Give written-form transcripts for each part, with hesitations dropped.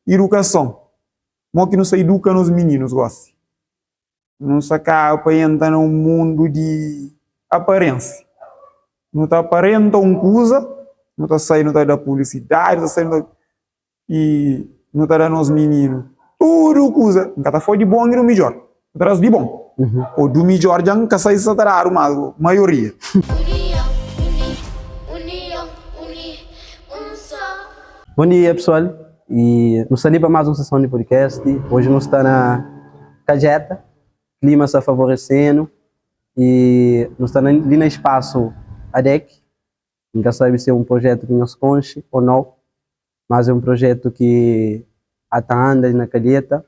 Idukason, mo ki nu sta iduka nos mininus gosi? Nu sta kaba pa entra na un mundu di aparensia. Nu ta aparenta un kuza, nu ta sai nu ta da publisidadi, nu ta sai nu ta i nu ta da nos mininu tudu kuza. N ka ta fla di bon i di midjor, N ta da-s di bon. Ô du midjor dja N ka sai si sa ta dadu, mas maioria. Bon dia pesoal, i nu sta li pa más un seson di podcast. Oji nu sta na Kajeta, klima sta favoresenu i nu sta li na spasu ADEC. N ka sabe si é un projetu ki nhos konxe ô nau, mas é un projetu ki a ta anda li na Kalheta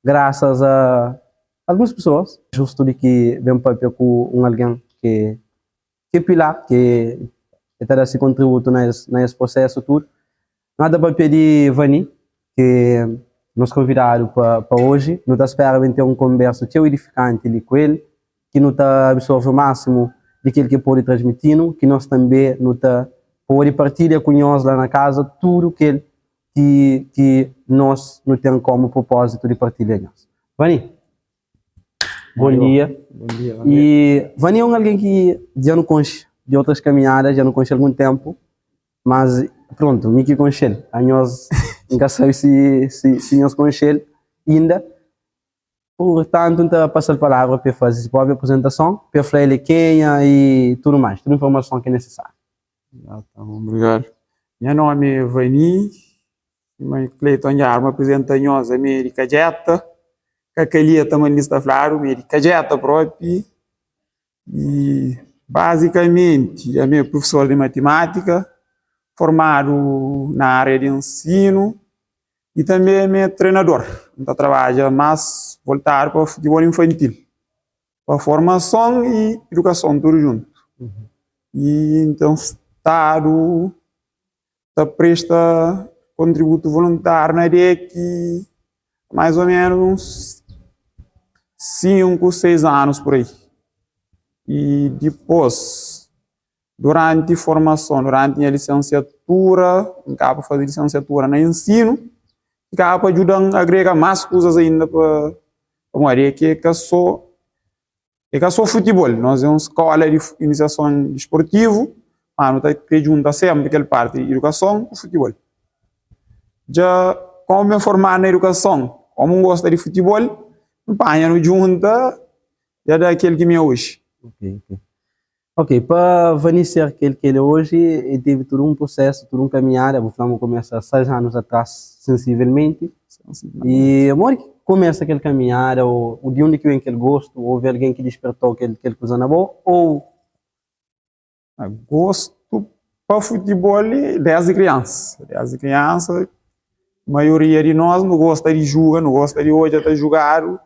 grasas a alguns pesoas. Justu di ki ben papia ku un algen ki ki é pilar, ki e ta da si kontributu na es na es prosesu tudu. Nu ta papia di Vani, ki é nos konvidadu pa pa oji. Nu ta spera ben ten un konbersu txeu edifikanti li ku el, ki nu ta absorve másimu di kel ki el pode transmiti-nu, ki nos tanbe nu ta pode partilha ku nhos la na kaza tudu kel ki ki nos nu ten komu propózitu di partilha nhos. Vani, bon dia. Bon dia, bon dia. I Vani é un algen ki dja nu konxe di otras kaminhadas, dja nu konxe algun ténpu, mas prontu, mi ki konxe-l, anhos N ka sabe si si si nhos konxe-l inda. Purtantu, N ta pasa-l palavra pa el faze si própi aprizentason, pa el fla el é kenha i tudu más, tudu informason ki é nisisáriu. Ah, tá bom, obrigado. Nha nome é Vani, ma Cleiton dja arma apresenta nhos, ami é di Kadjeta, ka Calheta ma li sta fladu, mi é di Kadjeta propi, i bazikamenti ami é professor di matimátika, formadu na área di ensinu, i tanbe ami é trenador, N ta trabadja más voltadu pa futibol infantil. Pa formason i idukason tudu djuntu. I N ten stadu ta presta kontributu voluntáriu na DEC mais ô menus uns 5, 6 anus pur ai. I dipôs, duranti formason, duranti nha lisensiatura, N kaba pa faze lisensiatura na ensinu, ki kaba pa djuda-m agrega más kuzas ainda pa Pamodi é ki é ka sô é ka sô futibol, nos é un skola di inisiason disportivu, ma nu ta krê djunta senpri kel parti di idukason ku futibol. Dja komu mi formadu na idukason, komu N gosta di futibol, nu panha nu djunta dja da kel ki mi é oji. Ok, pa Vani ser kel ki el é oji, el tevi tudu un prusésu, tudu un kaminhada. Bu fla ma kumesa 6 anus atrás, sensivelmenti. I modi ki kumesa kel kaminhada ô di undi ki ben kel gostu? Houve algen ki dispertau kel kel kuza na bo ô? Gostu pa futibol é desdi kriansa. Desdi kriansa, maioria di nos nu gosta di juga, nu gosta di odja ta jugadu.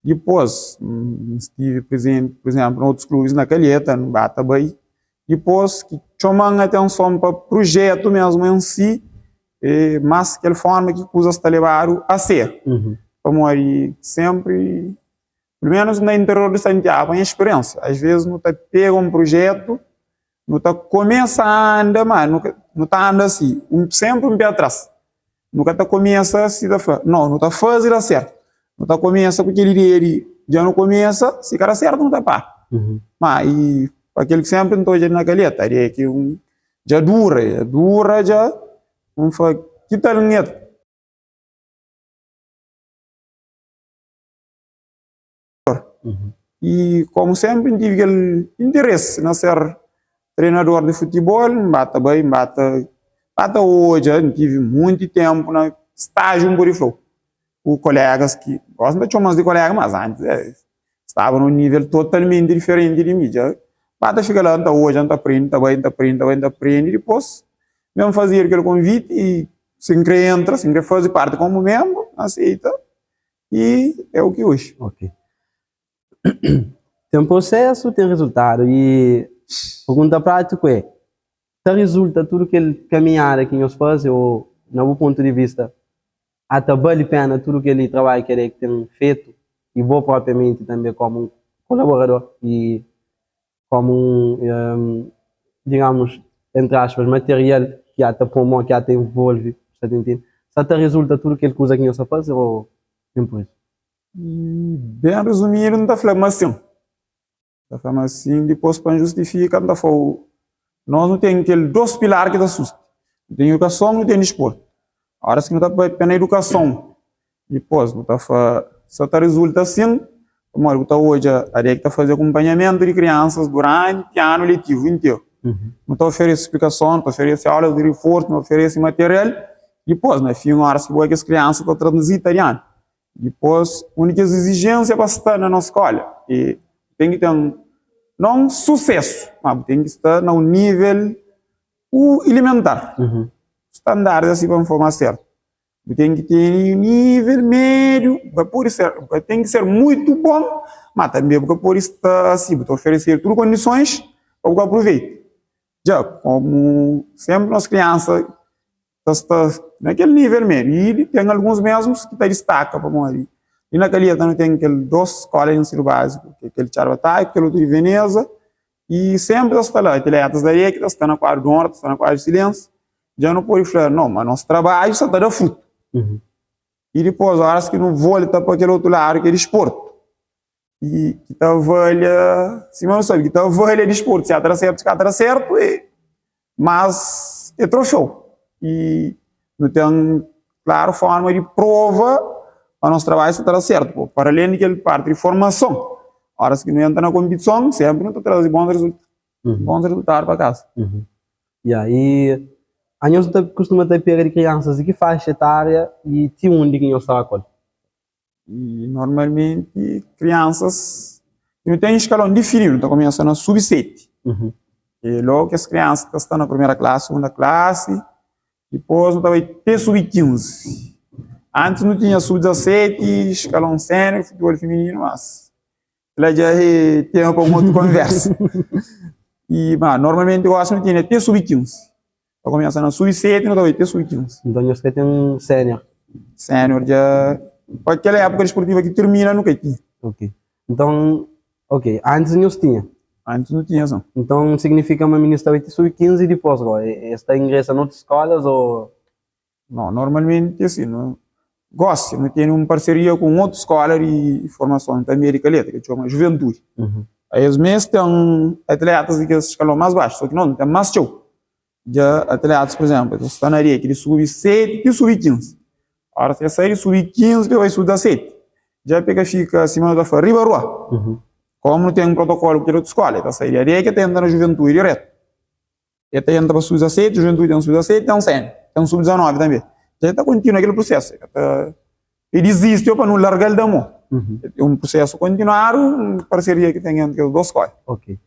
Dipôs, N stive prezenti, pur izénplu, na otus klubis na Kalheta, N ba ta bai. Dipôs ki txoma-m atenson pa prujétu mésmu en si, é más kel fórma ki kuzas ta lebadu a ser. Pamodi sénpri, pelu ménus na interior di Santiagu, nha spiriénsia, asvês nu ta pega un prujétu, nu ta kumesa anda, má nu ta anda si, sénpri un pé atras. Nu ka ta kumesa si ta fla, no, nu ta faze da sertu. Nu ta kumesa ku kel ideia di dja nu kumesa, si ka da sertu nu ta para. Ma i pa kel ki senpri N ta odja na kaleta, di ki un dja dura, dja dura dja, N fla ki tal N I komu senpri N tivi kel interesi na ser trenador di futibol, N ba ta bai, N ba ta ba ta odja, N tivi monti tenpu na stájiu N pode fla-u, ku kolegas ki, gosi N ta txoma-s di kolega, mas antis es staba na un nivel totalmenti diferenti di mi, dja ba ta fika la N ta odja, N ta prende, N ta bai, N ta prende, N ta bai, N ta prende, dipôs ben fazedu kel konviti i si N kre entra, si N kre faze parti komu menbru, N aseita. E é o que hoje. Ok. Ten prosesu, ten rezultadu i pergunta prátiku é, ta rezulta tudu kel kaminhada ki nhos faze ô na bu pontu di vista ata bali pena tudu kel trabadju ki ADEC ten fetu i bo propriamenti tanbe komu un kolaborador i komu un digamos, entri aspas, material ki ata pô mô, ki ata envolve, sa ta intende? Sa ta rezulta tudu kel kuza ki nhos ta faze ô nen pur isu? Ben rezumidu, N ta fla ma sin. Ta fla ma sin, dipôs pa N justifika, N ta fla-u, nos nu ten kel dôs pilar ki ta susti, nu ten idukason, nu ten disportu. Óras ki nu ta papia na idukason, dipôs nu ta fla sa ta rezulta sin, pamodi bu ta odja ADEC ta faze akunpanhamentu di kriansas duranti anu letivu interu. Nu ta oferese splikason, nu ta oferese aulas di riforsu, nu ta oferese material, dipôs na fin óras ki bu odja kes kriansa ta tranzita di anu. Dipôs, un di kes izijénsia pa sta na nos skóla é bu ten ki ten non susésu, má bu ten ki sta na un nível ilementar, standard asi pa N fla más sértu. Bu ten ki tene un nível médiu, bu ka pode ser, bu ka ten ki ser mutu bon, má tanbê bu ka pode sta asi, bu ta oferesedu tudu kondisons pa bu ka aproveita. Dja, kómu sénpri nos kriansa ta sta na kel nível médiu i ten alguns mesmus ki ta distaka pamodi li na Calheta nu ten kel dos skola di ensinu básiku ki é kel di Txada Batalha ku kel otu di Veneza i senpri ta sta la atletas da ki ta sta na kuadru di onra ta sta na kuadru di silensiu dja nu pode fla no ma nos trabadju sa ta da frutu i dipôs óras ki nu volta pa kel otu ladu ki é disportu i ki ta avalia, sima nu sabe, ki ta avalia disportu, si ta da sertu, si ka ta da sertu, e mas é troféu. I nu ten klaru forma di prova ma nos trabadju sta ta da sertu. Pô, para alén di kel parti di formason, óras ki nu entra na konpitison, senpri nu ta traze bons rezultadu, bons rezultadu pa kaza. Ya, i anhos ta kustuma ta pega di kriansas di ki faixa etária i ti undi ki nhos ta ba ku el? I normalmenti kriansas nu ten eskalon difinidu, nu ta kumesa na sub 7. E logu kes kriansa ta sta na primera klasi, segunda klasi, dipôs nu ta bai te sub 15. Antis nu tinha sub 17, eskalon sénior, futebol fimininu, mas la dja é tema pa un otu konversa. I ma normalmenti gosi nu tene te sub 15. Ta kumesa na sub 7 nu ta bai te sub 15. Nton nhos ka ten sénior? Sénior dja pa kel époka disportiva ki tirmina nu ka tinha. Ok. Nton, ok, antis nhos tinha? Antis nu tinha son. Nton signifika ma minis ta bai te sub 15 dipôs go es ta ingresa na otus skolas ô? No, normalmenti asin, no gosi no tene un parseria ku un otu skola di formason tanbe di Calheta, ki txoma Juventudi. Es mes ten atletas di kes skalon mas baxu, so ki nos no ten mas txeu. Dja atletas, pur izenplu, ta sta na reki di subi 7 ti subi 15. Ora ki es sai di subi 15 pa bai subi 17, dja pa e ka fika sima no ta fla riba rua. Komu no ten protokolu ku kel otu skola, e ta sai di reki e ta entra na Juventudi diretu. E ta entra pa sub 17, Juventude ten sub 17, ten sênior, ten sub 19 tanbe. Dja e ta kontinua kel prusesu, e ka ta e dizisti o pa nu larga-l da mô. É un prusesu kontinuadu, un parseria ki ten entri kes dos skola. Ok.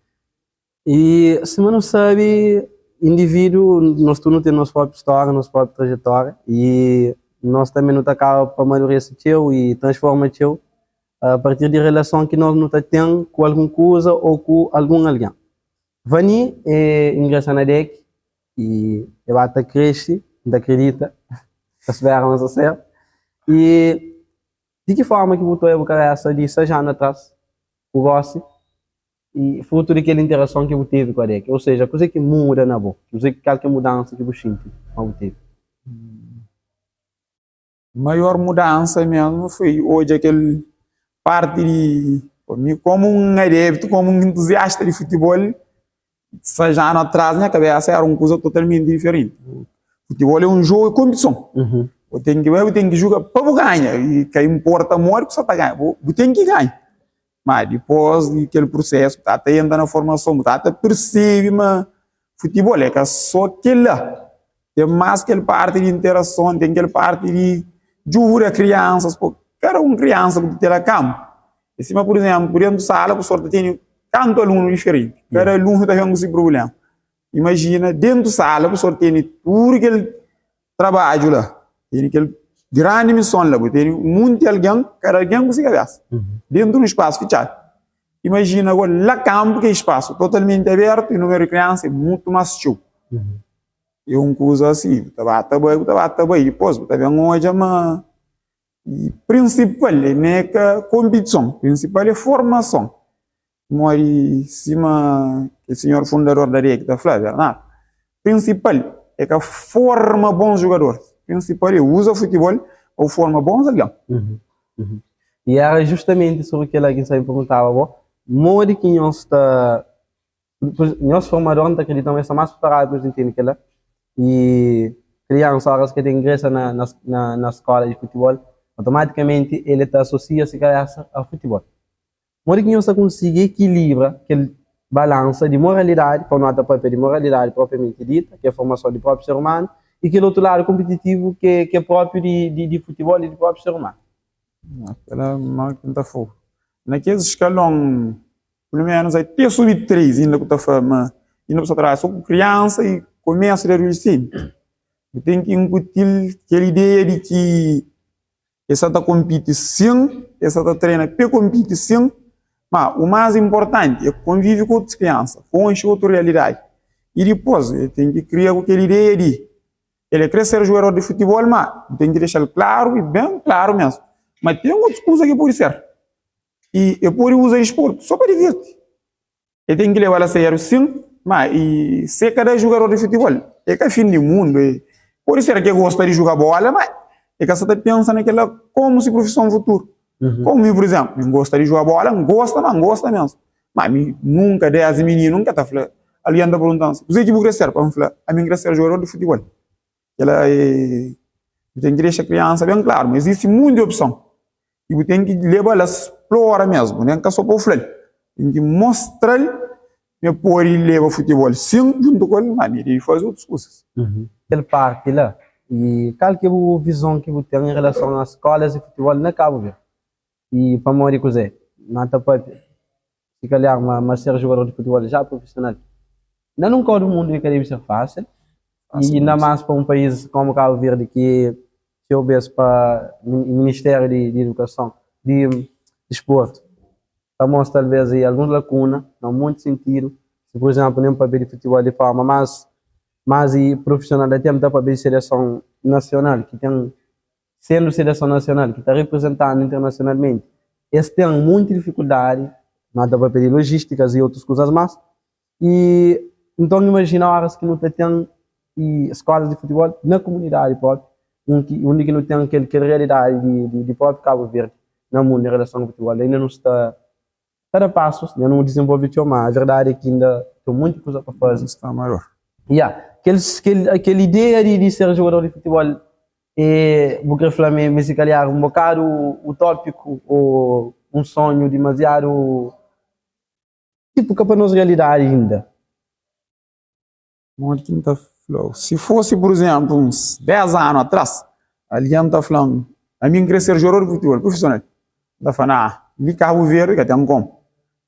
I sima nu sabe, indivídu, nos tudu nu ten nos própi stória, nos própi trajetória i nos tanbe nu ta kaba pa madurese txeu i transforma txeu a partir di relason ki nos nu ta ten ku algun kuza ô ku algun algen. Vani e ingresa na dek i e ba ta krexi, N ta kridita, ta spera ma sta sertu. I di ki forma ki bu ta oia bu kabesa di 6 anu atras ku gosi i frutu di kel interason ki bu tevi ku adek? Ou seja, kuze ki muda na bo? Kuze, kal ki é mudansa ki bu xinti ma bu tevi? Maior mudansa mesmu foi odja kel parti di mi komu un adeptu, komu un entuziasta di futibol, 6 anu atras nha kabesa era un kuza totalmenti diferenti. Futibol é un jogu di konpitison, bu ten ki bai bu ten ki juga pa bu ganha i ka inporta modi ku sa ta ganha, bu ten ki ganha. Ma dipôs di kel prusesu bu ta ta entra na formason, bu ta ta persebe ma futibol é ka sô kel-la. Ten más kel parti di interason, ten kel parti di djuda kriansas, pô, kada un kriansa ku ta na kanpu, é sima pur izénplu, dentu sala bu sô ta tene tantu alunu diferenti, kada alunu ta ben ku si prubléma. Imajina dentu sala bu sô tene tudu kel trabadju la, tene kel grandi mison la, bu tene un monti algen, kada algen ku si kabesa, dentu di un spasu fitxadu. Imajina agora la kanpu ki é spasu totalmenti abertu i numeru di kriansa é mutu más txeu. É un kuza asi, bu ta ba ta bai, bu ta ba ta bai, dipôs bu ta ben odja ma prinsipal é ne ka konpitison, prinsipal é formason. Pamodi sima kel sinhor fundador da DEC ta fla, Bernardo, prinsipal é ka forma bons jugadoris. prinsipal é uza futibol pa bu forma bons algen. I éra justamenti sobri kel-la ki N sta ben perguntaba bo, modi ki nhos ta Nhos formador, N ta kridita ma es sta más priparadu pa es intende kel-la. I kriansa óras ki el ta ingresa na na na skóla di futibol, automatikamenti el ta asosia se kabésa a futibol. Modi ki nhos ta konsigi ekilibra kel balansa di moralidadi, pa nu ta pâpia di moralidadi propriamenti dita, ki é formason di própi ser umanu, i kel otu ladu konpititivu ki é própi di di futibol i di própi ser umanu? Kel-la má ki N ta fla-u. Na kes skalon Pelu menus ai te subi 3 inda ku ta fla ma inda bu sta trabadja so ku kriansa i komesu di adolesenti. Bu ten ki inkuti-l kel ideia di ki el sta ta konpiti sin, el sta ta trena pa el konpiti sin, ma u mas inportanti é konvivi ku otus kriansa, konxe otu realidadi. I dipôs el ten ki kria ku kel ideia di el krê ser jugador di futibol, ma bu ten ki dexa-l klaru i ben klaru mesmu ma ten otus kuza ki pode ser. I e pode uza disportu so pa divirti. E ten ki leba-l a sériu sin, ma i se ka da jugador di futibol, e ka fin di mundu. E pode ser ki e gosta di juga bola, ma e ka sa ta pensa na kila komu si profison futuru. Komu mi, pur izemplu, mi gosta di juga bola, N gosta, ma N gosta mesmu. Ma mi nunka, desdi mininu, N ka ta fla, algen ta pergunta-m, Kuzê ki bu kre ser? Pa N fla, ami N kre ser jugador di futibol. Kila e, bu ten ki dexa kriansa ben klaru ma izisti munti opson i bu ten ki leba-l a splora mesmu, nen ka so pa bu fla-l, ten ki mostra-l ma el pode leba futibol sin djuntu ku el, ma mi debe faze otus kusas. Kel parti la, i kal ki é bu vizon ki bu ten en relason a skolas di futibol na Kabu Verdi? I pamodi kuzê? N ta papia, si kalhar, ma ser jugador di futibol já profisional na nun kau di mundu i ka debe ser fásil, i inda más pa un país komu Kabu Verdi ki txeu bês pa Ministériu di Idukason, di Disportu ta mostra alvês alguns lakuna na monti sintidu, si pur izénplu nen papia di futibol di forma más más profisional da ten ta papia di seleson nasional ki ten Sendu seleson nasional ki ta riprizenta-nu internasionalmenti, es ten munti difikuldadi, no ta papia di lojistikas i otus kuzas mas. I nton imajina oras ki nu ta ten skolas di futibol na kumunidadi propi, undi ki nu ten kel kel realidadi di propi Kabu Verdi na mundu en relason ku futibol. Inda nu sta ta da pasus, nha nu dizenvolve txeu, ma verdadi é ki inda ten monti kuza pa faze. Sta maior. Ya, kel, kel, kel ideia di, di ser jogador di futebol é, bu kre fla ma, ma si kalhar un bokadu utópiku ô un sonhu dimaziadu, tipu, ka pa nos realidadi inda. Modi ki N ta fla-u? Si fosi, pur izénplu, uns 10 anu atras, algen ta fla-m, ami N krê ser jogador di futibol profisional. N ta fla, nah, li Kabu Verdi ka ten komu.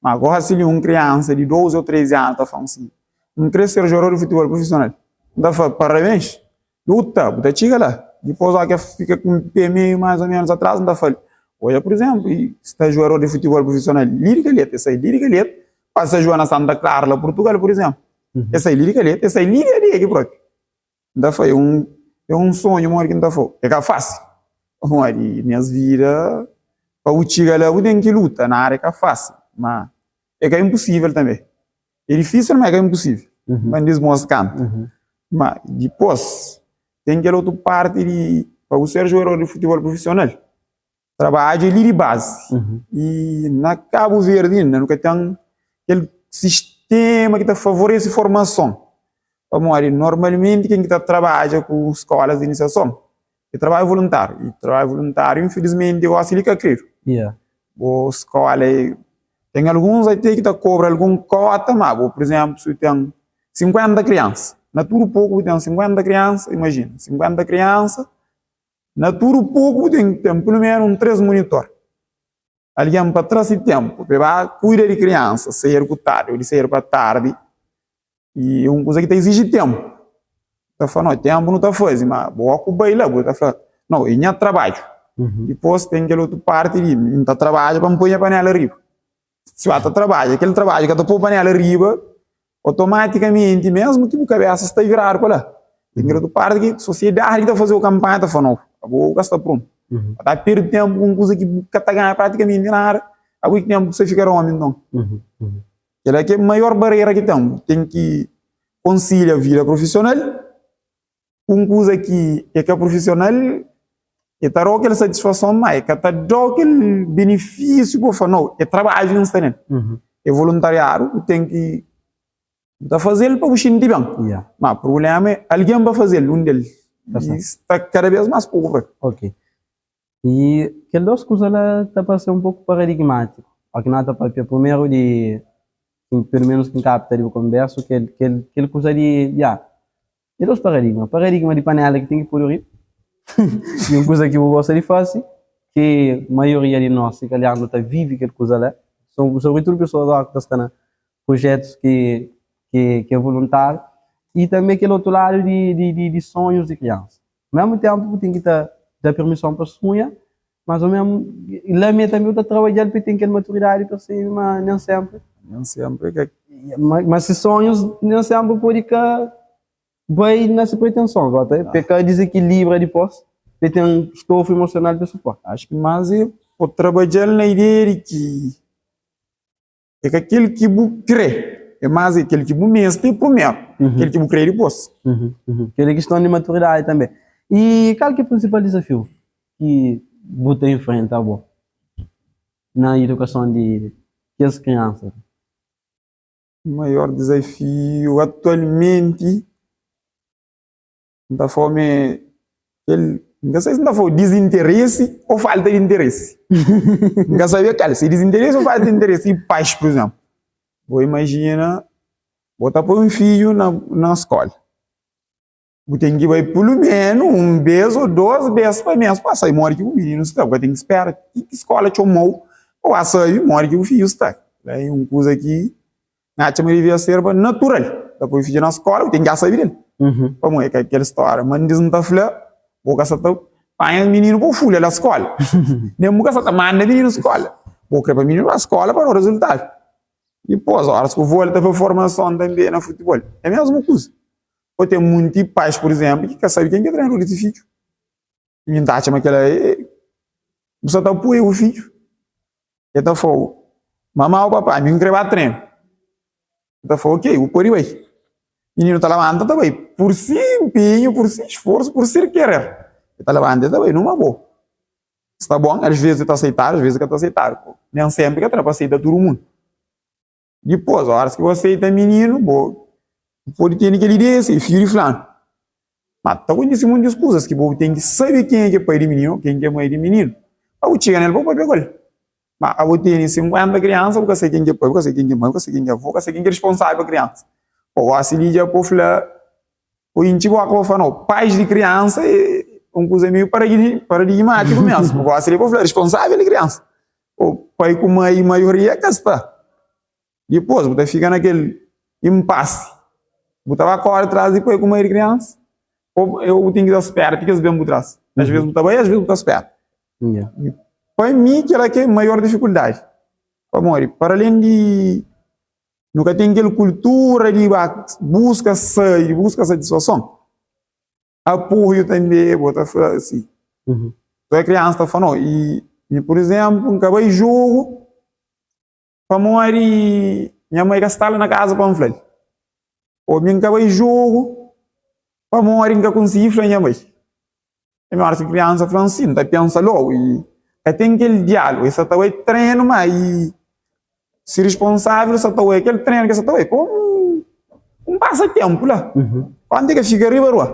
Ma gósi li un kriansa di 12 ô 13 anu ta fla-m si, N krê ser jogador di futibol profisional. N ta fla, parabéns, luta, bu ta txiga la. Dipôs, óki el fika ku un pé meiu más ô ménus atras, N ta fla-l, odja pur izénplu, sta jogador di futibol profisional li di Kalheta, el sai li di Kalheta, pasa joga na Santa Clara, la Purtugal, pur izénplu. E sai li di Calheta, e sai li di Adegue propi. N ta fla, é un, é un sonhu modi ki N ta fla-u. É ka fásil, pamodi nes vida pa bu txiga la bu ten ki luta, nada é ka fásil, ma é ka inpusível tanbe. É difísil, ma é ka inpusível. Ma N dismostra kantu. Ma dipôs ten kel otu parti di pa bu ser jugador di futibol profisional, Trabadju é li di bazi. I na Kabu Verdi inda nu ka ten kel sistema ki ta favorese formason. Pamodi normalmenti ken ki ta trabadja ku skolas di inisiason é trabadju voluntáriu. I trabadju voluntáriu infilismenti gosi li ka kredu. Bo skola ten alguns ate ki ta kobra algun kota, ma bo pur izenplu si bu ten 50 kriansa, na tudu poku bu ten 50 kriansa, imajina 50 kriansa Na tudu poku bu ten ki ten pelu menu un 3 munitor. Algen pa tra si tenpu pa e ba kuida di kriansa sedu ku tardi o di sedu pa tardi i un kuza ki ta iziji tenpu. Ta fla no tenpu nu ta fazi ma bo ku bai la bu ta fla no i nha trabadju. Dipos ten kel otu parti di N ta trabadja pa N poi nha panela riba. Si ba ta trabadja, kel trabadju ka ta poi panela riba, otomatikamenti, mesmu ki bu kabesa sta viradu pa la, ten kel otu parti ki sosiedadi ki ta faze-u kanpanha ta fla, no, abo bu ka sta prontu. Bu ta perde tenpu ku un kuza ki bu ka ta ganha pratikamenti nada, abo ki tenpu bu sta fika omi nton. Kel-la ki é maior barera ki ten, bu ten ki konsilia vida profisional. Un kuza ki é ka prufisional, e ta da-u kel satisfason, má e ka ta da-u kel benefísiu ki bu fla, nau, é trabadju ki N sta nel. É voluntariadu, bu ten ki, bu ta faze-l pa bu xinti ben. Má prubléma é algen pa faze-l, un del. I sta kada bês más poku pa el. Ok. I kel dôs kuza la ta parse un poku paradigmátiku. Óki no ta pâpia primeru di, pelu ménus ki N kapta di bu konbérsu, kel kuza di, ya, É dos paradigma. Paradigma di panela ki ten ki podu riba i un kuza ki bu gosta di fase, ki maioria di nos si kalhar nu ta vivi kel kuza la, sobritudu pesoas óras ki ta sta na prujetus ki ki é voluntáriu, i tanbe kel otu ladu di di sonhus di kriansa. Mésmu ténpu bu ten ki ta da pirmison pa sunha, mas o mésmu la mé tanbe bu ta trabadja-l pa el ten kel maturidadi pa sebe ma nen sénpri. Nen sénpri ka. Ma se sonhus nen sénpri pode ka bai na se pretensons, bota pa el ka dizikilibra dipôs, pa el ten stofu emosional pa el suporta. Acho ki más é pa trabadja-l na ideia di ki É ka kel ki bu krê, é más é kel ki bu meste primeru, kel ki bu krê dipôs. Kel é kiston di maturidadi tanbê. I kal ki é prinsipal dizafiu ki bu ta infrenta abo na idukason di kes kriansa? Maior dizafiu atualmenti N ta fla ma kel, N ka sabe si N ta fla dizinteresi ô falta di interesi. N ka sabe kal, si dizinteresi ô falta di interesi. I pais, pur izénplu, bo imajina bo ta poi un fidju na na skóla, bu ten ki bai pelu menu un bês ô dôs bês pa mês pa sabe modi ki bu mininu sta. Bu ka ten ki spera ti ki skóla txoma-u pa ba sabe modi ki bu fidju sta. Kila é un kuza ki N atxa ma devia serba natural. Ta poi fidju na skola, bu ten ki já sabe del. Pamodi ka kel stória ma N ta fla, bo ka sa ta panha mininu pa fulha la skola. Nen bu ka sa ta manda mininu skola. Bo kre pa mininu ba skola pa da rezultadu. Dipôs, óras ku volta pa formason tanbe na futibol, é mesmu kuza. Bo ten munti pais, pur izénplu, ki ka sabe ken ki é trenador di si fidju. Mi N ta atxa ma kela é bu sa ta apoia bu fidju. El ta fla-u, Mamá ô papá, mi N kre ba trenu. Bu ta fla, Ok, bu pode bai. Mininu ta labanta, ta bai pur si npenhu, pur si sforsu, pur si kerer. El ta labanta, el ta bai numa bo. Sta bon, às vezes ta aseitadu, às vezes ka ta aseitadu. Nen senpri ka ta da pa aseita tudu mundu. Dipôs, óras ki bu aseita mininu, bo pode tene kel ideia si, fidju di fulanu. Má ta kontise montis kuzas ki bo ten ki sabe kenha ki é pai di mininu, kenha ki é mai di mininu, pa bu txiga nel pa bu papia ku el. Má abo tene 50 kriansa, bu ka sabe ken ki é pai, bu ka sabe ken ki é mai, bu ka sabe ken ki é avó, bu ka sabe ken ki é responsável pa kriansa. Bo gósi li dja po fla, po intxi boka pa fla, nau, pais di kriansa é un kuza meio paradigmátiku mesmu. Gósi li po fla, responsável di kriansa. Ô pai ku mai, maioria ka sta. Dipôs bu ta fika na kel inpasi. Bu ta ba kóre tras di pai ku mai di kriansa ô bu ten ki ta spera ti ki es ben bu tras. Às vezes bu ta bai, às vezes bu ta spera. Pa mi, kel-la ki é maior difikuldadi. Pamodi, para alén di nu ka ten kel kultura di ba buska sai, buska satisfason, Apoiu tanbe, bo ta fla si. Tudu kriansa ta fla no, i mi pur izénplu, N ka bai jogu pamodi nha mai ka sta la na kaza pa N fla-l. Ô mi N ka bai jogu pamodi N ka konsigi fla nha mai. E mi óras ki kriansa fla-m si, N ta pensa lógu i ka ten kel diálugu. El sa ta bai trenu má i si responsável sa ta oi kel trenu ki sa ta oi komu un pasa tempu la kantu e ka fika riba rua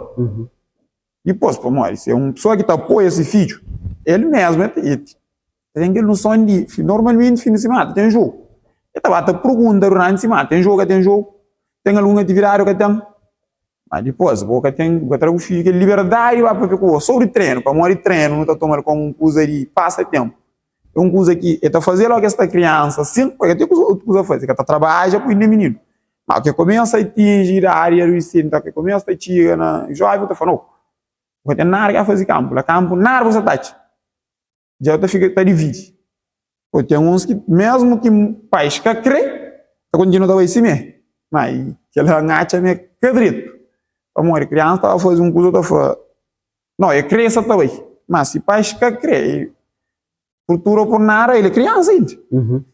dipôs pamodi si é un pessoa ki ta apoia si fidju el mesmu el ta ten kel noson di normalmenti fin di simana ta ten jogu el ta ba ta pergunta duranti simana ten jogu ka ten jogu ten algun atividadi o ka ten ma dipôs bo ka ten bu ka tra bu fidju kel liberdadi di ba papia ku bo sobri trenu pamodi trenu nu ta toma-l komu un kuza di pasa tempu É un kuza ki e ta faze logu ki es sta kriansa sin, pa ka ten otu kuza faze, ka ta trabadja pui nen mininu. Ma ke kumesa atinji idadi di adulisenti, ke kumesa ta txiga na joven, ta fla, no, bu ka ten nada ki faze kanpu, la kanpu nada bu sa ta atxa. Dja ta fika ta dividi. Po ten uns ki mesmu ki pais ka kre, ta kontinua ta bai sime. Ma kila N atxa ma é ka dretu, pamodi kriansa ta ba faze un kuza ta fla, No, e kre sa ta bai. Ma si pais ka kre, por tudo ou por nada, el é kriansa inda.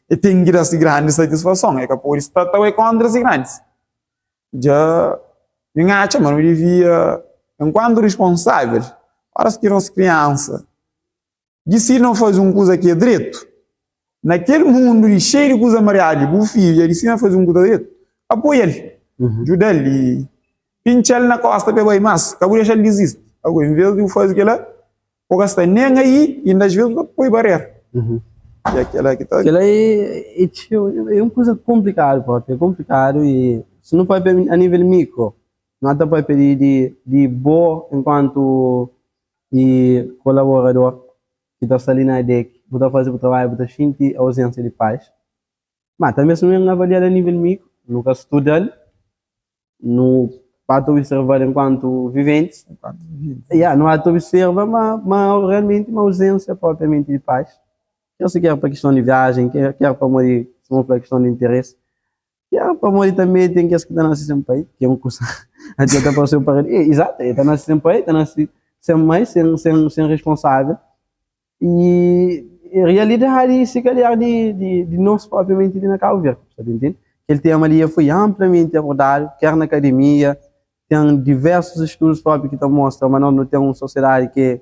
E ten ki da si grandi satisfason, e ka pode sta ta bai kontra si grandis. Dja mi N atxa ma nu devia. Enkuantu responsável, óras ki nos kriansa disidi na faze un kuza ki é dretu, na kel mundu li xeiu di kuza mariadu, bu fidju dja disidi na faze un kuza dretu, apoia-l, djuda-l i pintxa-l na kósta pa el bai más, ka bu dexa-l dizisti. Agora, envês di bu faze kel-la, bu ka sta nen aí i inda asvês bu ta poi barera. E é kel-la ki ta. Kel-la é txeu, é un kuza konplikadu própi, é konplikadu i si nu papia a nível mikro, nu ta papia di bo enkuantu i kolaborador ki ta sta li na ADEC, bu ta faze bu trabadju, bu ta xinti auzénsia di pais. Má tanbê si nu ben avalia-l a nível mikro, nu ka studa-l, nu ba ta observa-l enkuantu viventis, ya, nu ba ta observa ma ma realmenti ma auzénsia propriamenti di pais, ker si ker pa kiston di viajen, ker pamodi, sima bu fla, kiston di interesi, Ya, pamodi tanbe ten kes ki ta nase sen pai, ki é un kusa ate ta parse un paredi. E, izatu, e ta nase sen pai, ta nase sen mai, sen, sen, sen responsável. I realidadi, si kalhar, di, di, di nos propriamenti li na Kabu Verdi, sa ta intende? Kel tema li foi anplamenti abordadu, ker na akademia, ten diversus estudus propi ki ta mostra ma nos nu ten un sosiedadi ki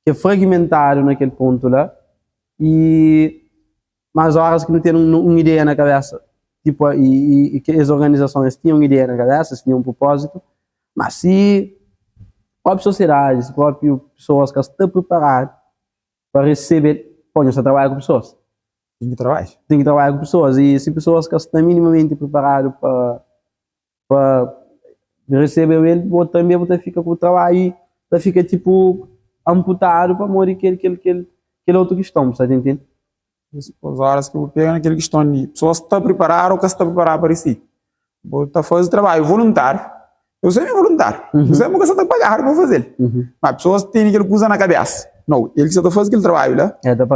é fragmentadu na kel pontu la, i Mas óras ki nu ten un ideia na kabésa, tipu i es organizason es tinha un ideia na kabésa, es tinha un prupózitu, má si própi sosiedadi, si própi pesoas ka sta priparadu pa resebe, pô, nhos ta trabadja ku pesoas. Ten ki trabadja. Ten ki trabadja ku pesoas i si pesoas ka sta minimamenti priparadu pa pa resebe el, bo tanbe bu ta fika ku trabadju i ta fika tipu amputadu pamodi kel kel kel kel otu kiston, bu sa ta intende? Dipôs, óras ki bu pega na kel kiston di pesoas sta priparadu ô ka sta priparadu pa risibi, bu ta faze trabadju voluntáriu. Eu sou voluntáriu, bu sabe ma ka sa ta pagadu pa faze-l. Ma pesoas tene kel kuza na kabésa, nau, el ki sa ta faze kel trabadju la,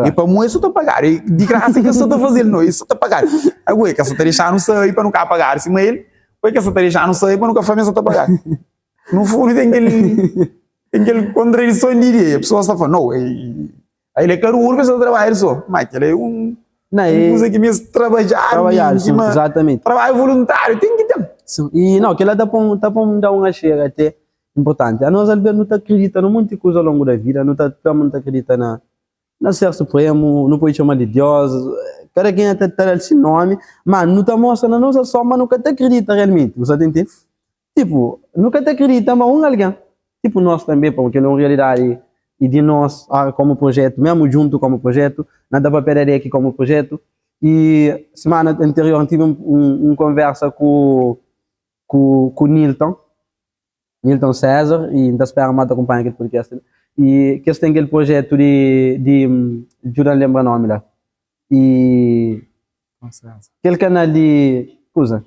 e pamodi el sa ta pagadu, e di grasa ki el sa ta faze-l, nau, el sa ta pagadu. Agora, el ka sa ta dexa-nu sabe pa nu ka pagadu sima el, ô el ka sa ta dexa-nu sabe pa nu ka fla ma el sa ta pagadu. No fundu ten kel, ten kel kontradison di ideia, pesoas ta fla, nau, el é ka duru pa el sa ta trabadja el so, ma kel-la é un Não, un é kuza ki meste trabadjadu, Trabadjadu, menti, sim, ma exatamente. trabadju voluntáriu ten ki ten. Sim, e não, kel-la ta pô-m ta pô-m da un axega até inportanti. Anos alvês nu ta akredita na monti kuza ao longu da vida, nu ta fla ma nu ta akredita na na ser supremu, nu pode txoma-l di Deus, kada kenha ta ta da-l si nomi, ma nu ta mostra na nos ason ma nu ka ta akredita realmenti, bu sa ta intende? Tipu, nu ka ta kridita ma un algen, tipu nos tanbe, pamodi kel-li é un rialidadi i di nos komu projetu, mésmu djuntu komu projetu, na ta papia di ADEC komu projetu. I simana anterior N tive un konversa ku ku Nilton, Nilton César, i N ta spera ma el ta kunpanha kel podcast li. I ki es ten kel projetu di di djuda-m lenbra nomi la. I kel kanal di kuza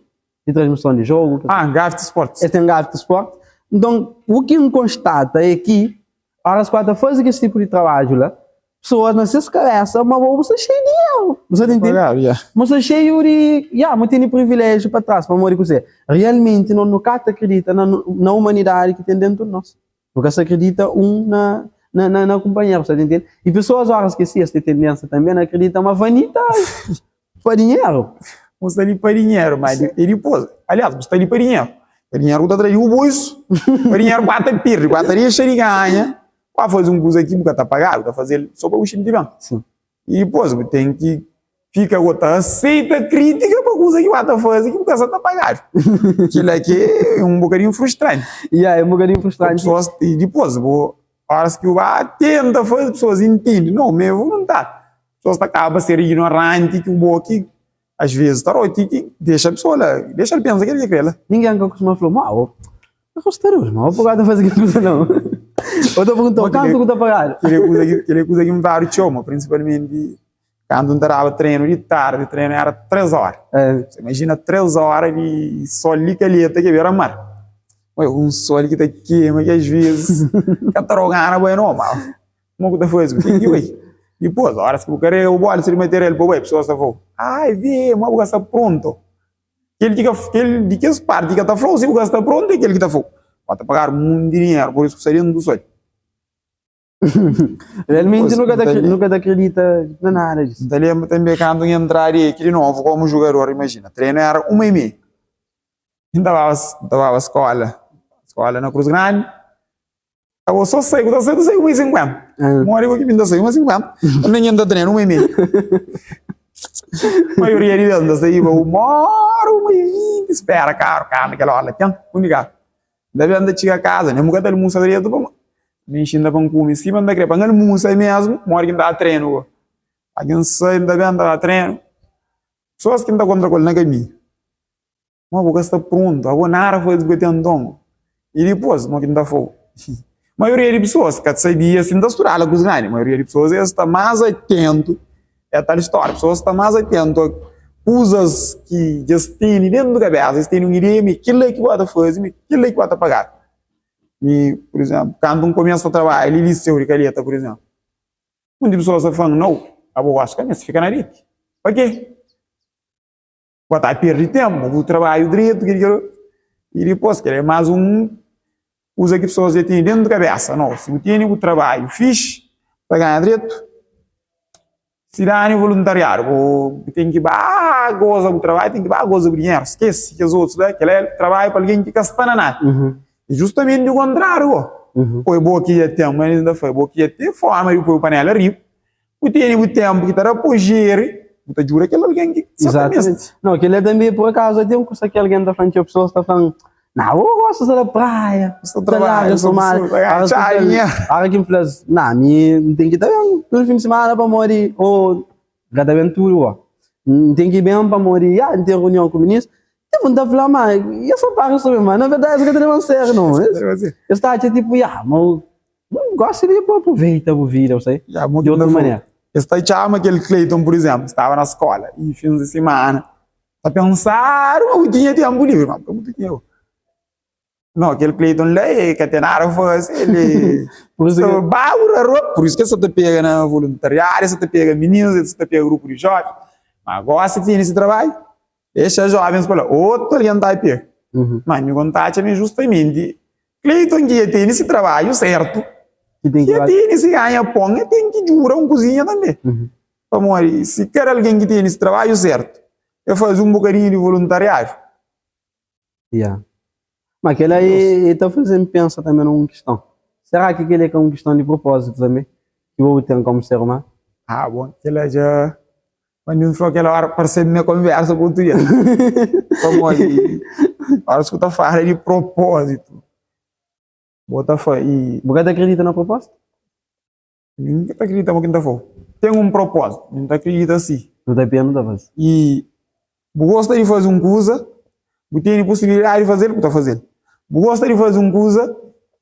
di transmison di jogu. Ah, Gafte Sports. Es ten Gafte Sports. Nton, u ki N konstata é ki óras ku ta faze kes tipu di trabadju la, pesoas na ses kabésa ma bo bu sta xeiu di dinheru. Bu sta ta intende? Bu sta xeiu di, ya, bu tene priviléjiu pa tras. Pamodi kuzê? Realmenti nos nu ka ta kridita na umanidadi ki ten déntu di nos. Nu ka sta kridita un na na na na kunpanheru, sta ta intende? I pesoas óras ki si es ten tendénsa tanbê na kridita ma vanita pa dinheru. Bu sta li pa dinheru, ma i dipôs, aliás, bu sta li pa dinheru. Pa dinheru bu ta tra di bu bolsu, pa dinheru bu ka ta pirdi, bu ka ta dexa di ganha, bu ka faze un kuza ki bu ka ta pagadu, bu ta faze-l so pa bu xinti ben. I dipôs bu ten ki fika bo ta aseita krítika pa kuza ki bu ta faze ki bu ka sa ta pagadu. Kila ki é un bokadinhu frustranti. Ya, é un bokadinhu frustranti. Pesoas, i dipôs bu óras ki bu ba tenta faze pesoas intende, nau, mi é voluntáriu. Pesoas ta kaba ser ignoranti ki bo ki às vezes ta roti ki dexa pesoa la, dexa-l pensa kel ki el kre la. Ningen ka kustuma fla-u, ma bo ka gosta di ma bo ka ta faze kel kuza nau. Bo ta pergunta-u kantu ku ta pagadu. Kel é kuza ki N fladu txeu, ma prinsipalmenti kantu N ta daba trenu di tardi, trenu éra três óra. Você imajina três óra di sol li kaleta ki bera mar. Oi, un sol ki ta kema ki às vezes ka ta dau gana bai nau, ma kuma ku ta faze? Bu ten ki bai. Dipôs, óras ki bu karega bu bólsa di material pa bai, pesoas ta fla-u, ai, vê, ma bu ka sta prontu. Kel ki ka, kel di kes parti ki ka ta fla-u si bu ka sta prontu é kel ki ta fla-u, Bu ta pagadu monti dinheru, pur isu ku sta dentu sol. Realmenti nu ka ta, nu ka ta akredita na nada disu. N ta lenbra tanbe kantu N entra di ki di novu komu jugador, imajina, trenu éra uma i meia. N ta baba, N ta baba skola, skola na Krus Grandi. Abo so sai, bu ta sai, ta sai 1,50. Mori ku ki mi ta sai 1,50. Unda nha ta trena 1,5. Maioria di bes nta sai ba uma ora, 1,20, spera karu, karu na kel ora la ten, undi karu. Nta ben nta txiga kaza, nen bu ka ta almusa dretu pa mi nxinta pa N kume sima N ta kre pa N almusa mesmu, modi ki N ta trenu go. Algen sai N ta ben N ta ba trenu, pesoas ki N ta kontra ku el na kaminhu. Ma bu ka sta prontu, abo nada faze bu ka ten nton. I dipôs, mo ki N ta fla-u? Maioria di pesoas ka sabia si N ta studa la kuzê grandi. Maioria di pesoas es sta más atentu, é tal stória, pesoas sta más atentu a kuzas ki dja es tene dentu kabesa, es tene un ideia ma é kel-la ki bu ta faze, ma é kel-la ki bu ta pagadu. Mi, pur izénplu, kantu N kumesa ta trabadja li liseu di Kalheta, pur izénplu, monti pesoas ta fla-m, Nau, abo gosi ka meste fika na redi. Pakê? Bu ta perde tempu, bu trabadju dretu, kili kila. I dipôs, kel é más un kuza ki pesoas dja tene dentu kabesa. No, si bu tene bu trabadju fixi, ta ganha dretu, si dani voluntariadu, bu ten ki ba goza bu trabadju, ten ki ba goza bu dinheru, skese kes otus la, kel é trabadju pa algen ki ka sta na nada. E justamenti o kontrariu, bo. Poi bo ki dja ten, ma el ta fla, bo ki dja ten forma di poi panela riba, Bu tene bu tempu ki ta da pa jeri, bu ta djuda kel algen ki sa ta meste. Não, kel la tanbe, por akazu, ten kusa ki algen ta fla-m, txeu pesoas ta fla-m, Nah, bo gosta sta na praia, Sta ta larga trabadja, so mal. sta txá dinheru. Ora ki N fla-s, nah, mi N ten ki ta ben tudu fin di simana pamodi, ô N ka ta ben tudu, ô N ten ki ben pamodi, ya, N ten runion ku minis. Tipo, N ta fla, ma es ta paga so ben, ma na verdadi es ka ta leba-m sériu, nau. Es ta atxa tipo, ya, ma Bu gosta di bu aproveita bu vida, bu sai? Ya, mo Di ki otu N ta manera. Es ta txama kel Cleiton, pur izénplu, staba na skóla i fins di simana ta pensadu ma bu tinha ténpu livri, ma bu ka tinha. No, kel Cleiton la e ka ten nada pa fase, el e Pur isu ki. Bagu na rua, pur isu ki el sa ta pega na voluntariadu, el sa ta pega mininus, el sa ta pega grupu di jóvens. Ma gosi fini si trabadju, Dexa jovens pa la, otu algen ta pega. Ma mi ku N ta atxa ma é justamenti Cleiton ki dja tene si trabadju sertu, Ki ten ki dja tene si ganha pon, el ten ki djuda un kuzinha tanbe. Pamodi si kada algen ki tene si trabadju sertu, el faze un bokadinhu di voluntariadu. Ya. Ma kel-la e ta faze-m pensa tanbe na un kiston. Será ki kel-li é ka un kiston di propózitu tanbe ki bo bu ten kómu ser umanu? Ah, bon, kel-la dja. Quando N fla kel óra, parse-m mi konversa ku otu dia. Pamodi óras ki bu ta fala di propózitu, bo ta fla i. Bu ka ta kridita na propózitu? Mi N ka ta kridita ma ki N ta fla. Ten un propózitu, mi N ta kridita si. Nu ta pia, nu ta faze. I bu gosta di faze un kuza, bu tene pusibilidadi di faze-l, bu ta faze-l. Bu gosta di faze un kuza,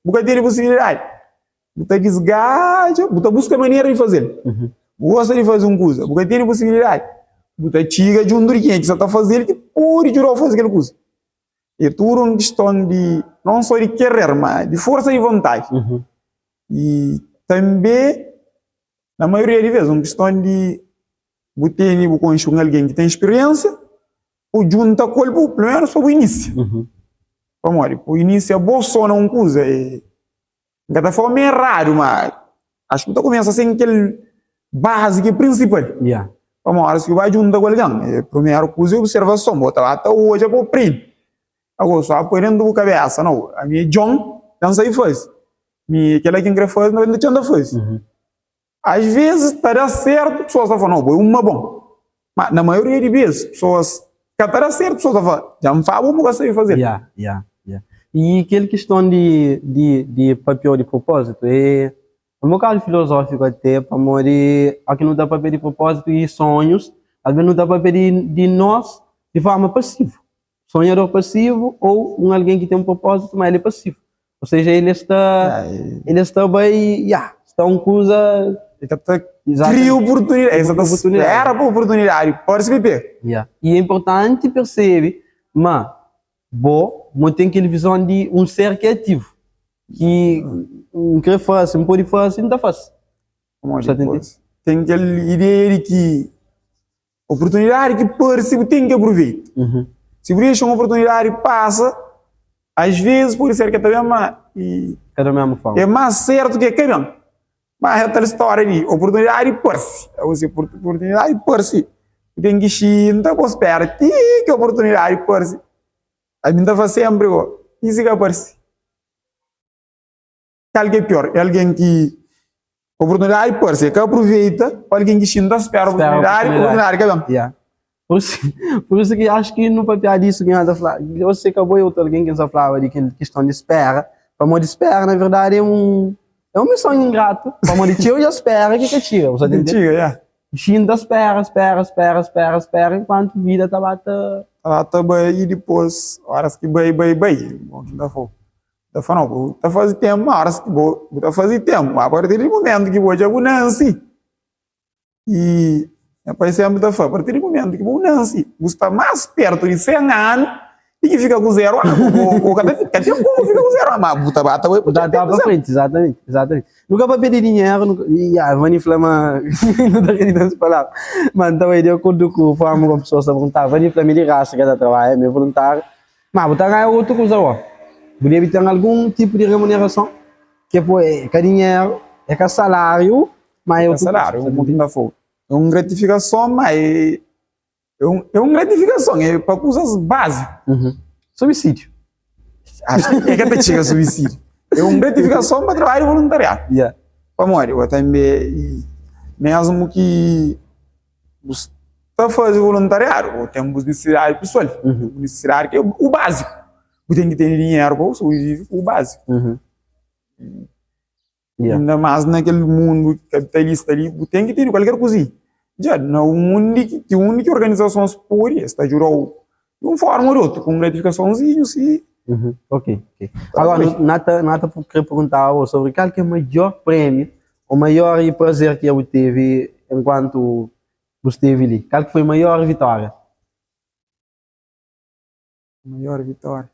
bu ka tene pusibilidadi, bu ta disgadja, bu ta buska manera di faze-l. Bu gosta di faze un kuza, bu ka tene pusibilidadi, bu ta txiga djuntu di kenha ki sa ta faze-l ki pode djuda-u faze kel kuza. É tudu un kiston di, non so di kerer, ma di forsa di vontadi. I tanbe, na maioria di ves, un kiston di bu tene, bu konxe un algen ki ten spiriensia, bu djunta ku el, bu, pelu menus pa bu inisia. Pamodi, bu inisia bo so na un kuza, e N ka ta fla ma é eradu, ma acho ki bu ta kumesa sen kel bazi ki é prinsipal. Yeah. Pamodi óras ki bu bai djunta ku algen, é primeru kuza é observason, bu ta ba ta odja pa bu prende. Agora, só poi dentu bu kabesa, nau, ami é Djon, dja N sabe faze. Mi kel-la ki N kre faze, N ta tenta faze. Às vezes ta da sertu, pesoas ta fla, nau, bo é uma bon. Ma na maioria di bes, pesoas ka ta da sertu, pesoas ta fla, dja N fla bo, bu ka sabe faze. Ya, ya, ya. I kel kiston di, di, di papia di propózitu é un bokadu filozófiku até, pamodi óki nu ta papia di propózitu i sonhus, alvês nu ta papia di, di nos di forma pasivu. Sonhador pasivu ou un algen ki ten un propózitu, ma el é pasivu. Ou seja, ele sta, ele sta bai, ya, sta un kuza. El ka ta kria oportunidadi, el sa ta spera pa oportunidadi parse pa el pega. Ya. I é inportanti persebe ma bo, bo ten kel vizon di un ser ki é ativu, ki N kre fase, N pode fase, N ta fase. Ten kel ideia di ki Oportunidadi ki parse bu ten ki aproveita. Si bu dexa un oportunidadi pasa, às vezes pode ser ki el ta ben, ma i Ka da mesmu forma. é más sertu ki el ka ben. Ma é tal stória di oportunidadi parse. Ou se oportunidadi parse, bu ten ki xinta bu spera ti ki oportunidadi parse. Ami N ta fla senpri, i si ka parse? Kal ki é pior? É algen ki oportunidadi parse, el ka aproveita, ô algen ki xinta spera oportunidadi, oportunidadi ka ben? Ya. Pur isu, pur isu ki acho ki nu papia disu ki nós ta fla, ô se ka bo é otu algen ki nsa flaba di kel kiston di spera, pamodi spera na verdadi é un é un mison ingratu, pamodi txeu dja spera ki ka txiga, bu sa ta Ka txiga, ya. Xinta spera, spera, spera, spera, spera enkuantu vida ta ba ta. Ta ba ta bai i dipôs óras ki bai, bai, bai, bon ki N ta fla-u. Ta fla, nau, bu ta faze ténpu, má óras ki bo, bu ta faze ténpu, má apartir di mumentu ki bo dja bu nanse, i nha pai sénpri ta fla, apartir di mumentu ki bu nanse, bu sta más pértu di 100 anu di ki fika ku zeru anu. Bu, bu ka ta fika, ka ten komu fika ku zeru anu, má bu ta ba ta bai Bu ta ta pa frenti, exatamente, exatamente. Nu ka papia di dinheru, nu ka, ya, Vani fla ma nu ta akredita nes palavra, ma N ta bai di akordu ku forma ku pesoas ta perguntaba. Vani fla mi di grasa ki el ta trabadja, mi é voluntáriu. Ma bu ta ganha otu kuza bo. Bu debe ten algun tipu di remunerason ki é poi, é ka dinheru, é ka saláriu, ma é É otu kuza. saláriu, un ki N ta fla-u. É un gratifikason, ma é é un é un gratifikason, é pa kuzas báziku. Subsídiu. Acho que é ka ta txiga subsídiu. É un gratifikason pa trabadju voluntariadu. Yeah. Pamodi, bo tanbe, mesmu ki Bu sta faze voluntariadu, bu ten bus nisisidadi pesoal, bu nisisidadi ki é u básiku. Bu ten ki tene dinheru pa bu sobrevive ku u básiku. Inda más na kel mundu kapitalista li, bu ten ki tene kualker kuzinha. Dja na undi ki, ti undi ki organizasons pode, es ta djuda-u di un forma o di otu, ku un gratifikasonzinhu si. Ok, ok. Agora, Nata, Nata kre perguntaba sobri kal ki é maior prémiu O maior prazer ki bu tevi enkuantu bu stevi li? Kal ki foi maior vitória? Maior vitória?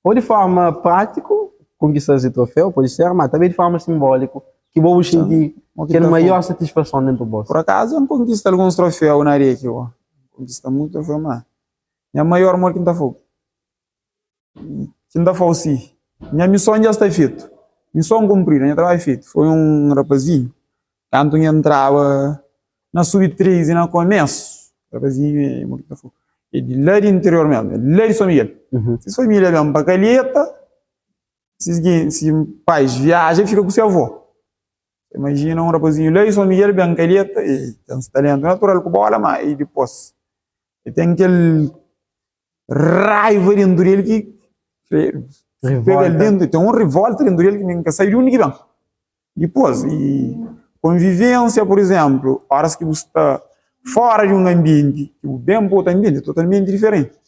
Ou di forma prátiku, konkista ese troféu, pode ser, ma tanbe di forma simbóliku, ki bo bu xinti kel maior satisfason dentu bo. Por akazu, N konkista alguns troféu na reki, bo. N konkista mutu troféu, ma nha maior amor ki N ta fla-u. Ki N ta fla-u si, nha mison dja sta fetu, mison kunpridu, nha trabadju fetu. Foi un rapazinhu, kantu N entraba na sub 13 na komésu, rapazinhu é, mo ki ta fla-u, é di la di interior mésmu, é la di Son Miguel. Ses família ben pa Kalheta, ses gen, se pais viaja, fika ku se avó. Imajina un rapazinhu la di Son Miguel ben Kalheta, e ten se talentu natural ku bóla, má i dipôs e ten kel raiva dentro dele ki pega dentro, tem um revolta dentro dele ki mi ka sabe di undi ki ben. Dipôs, e konvivênsia, por exemplo, horas ki bu sta fora di un ambienti, ki bu ben pa otu ambienti, é totalmenti diferenti.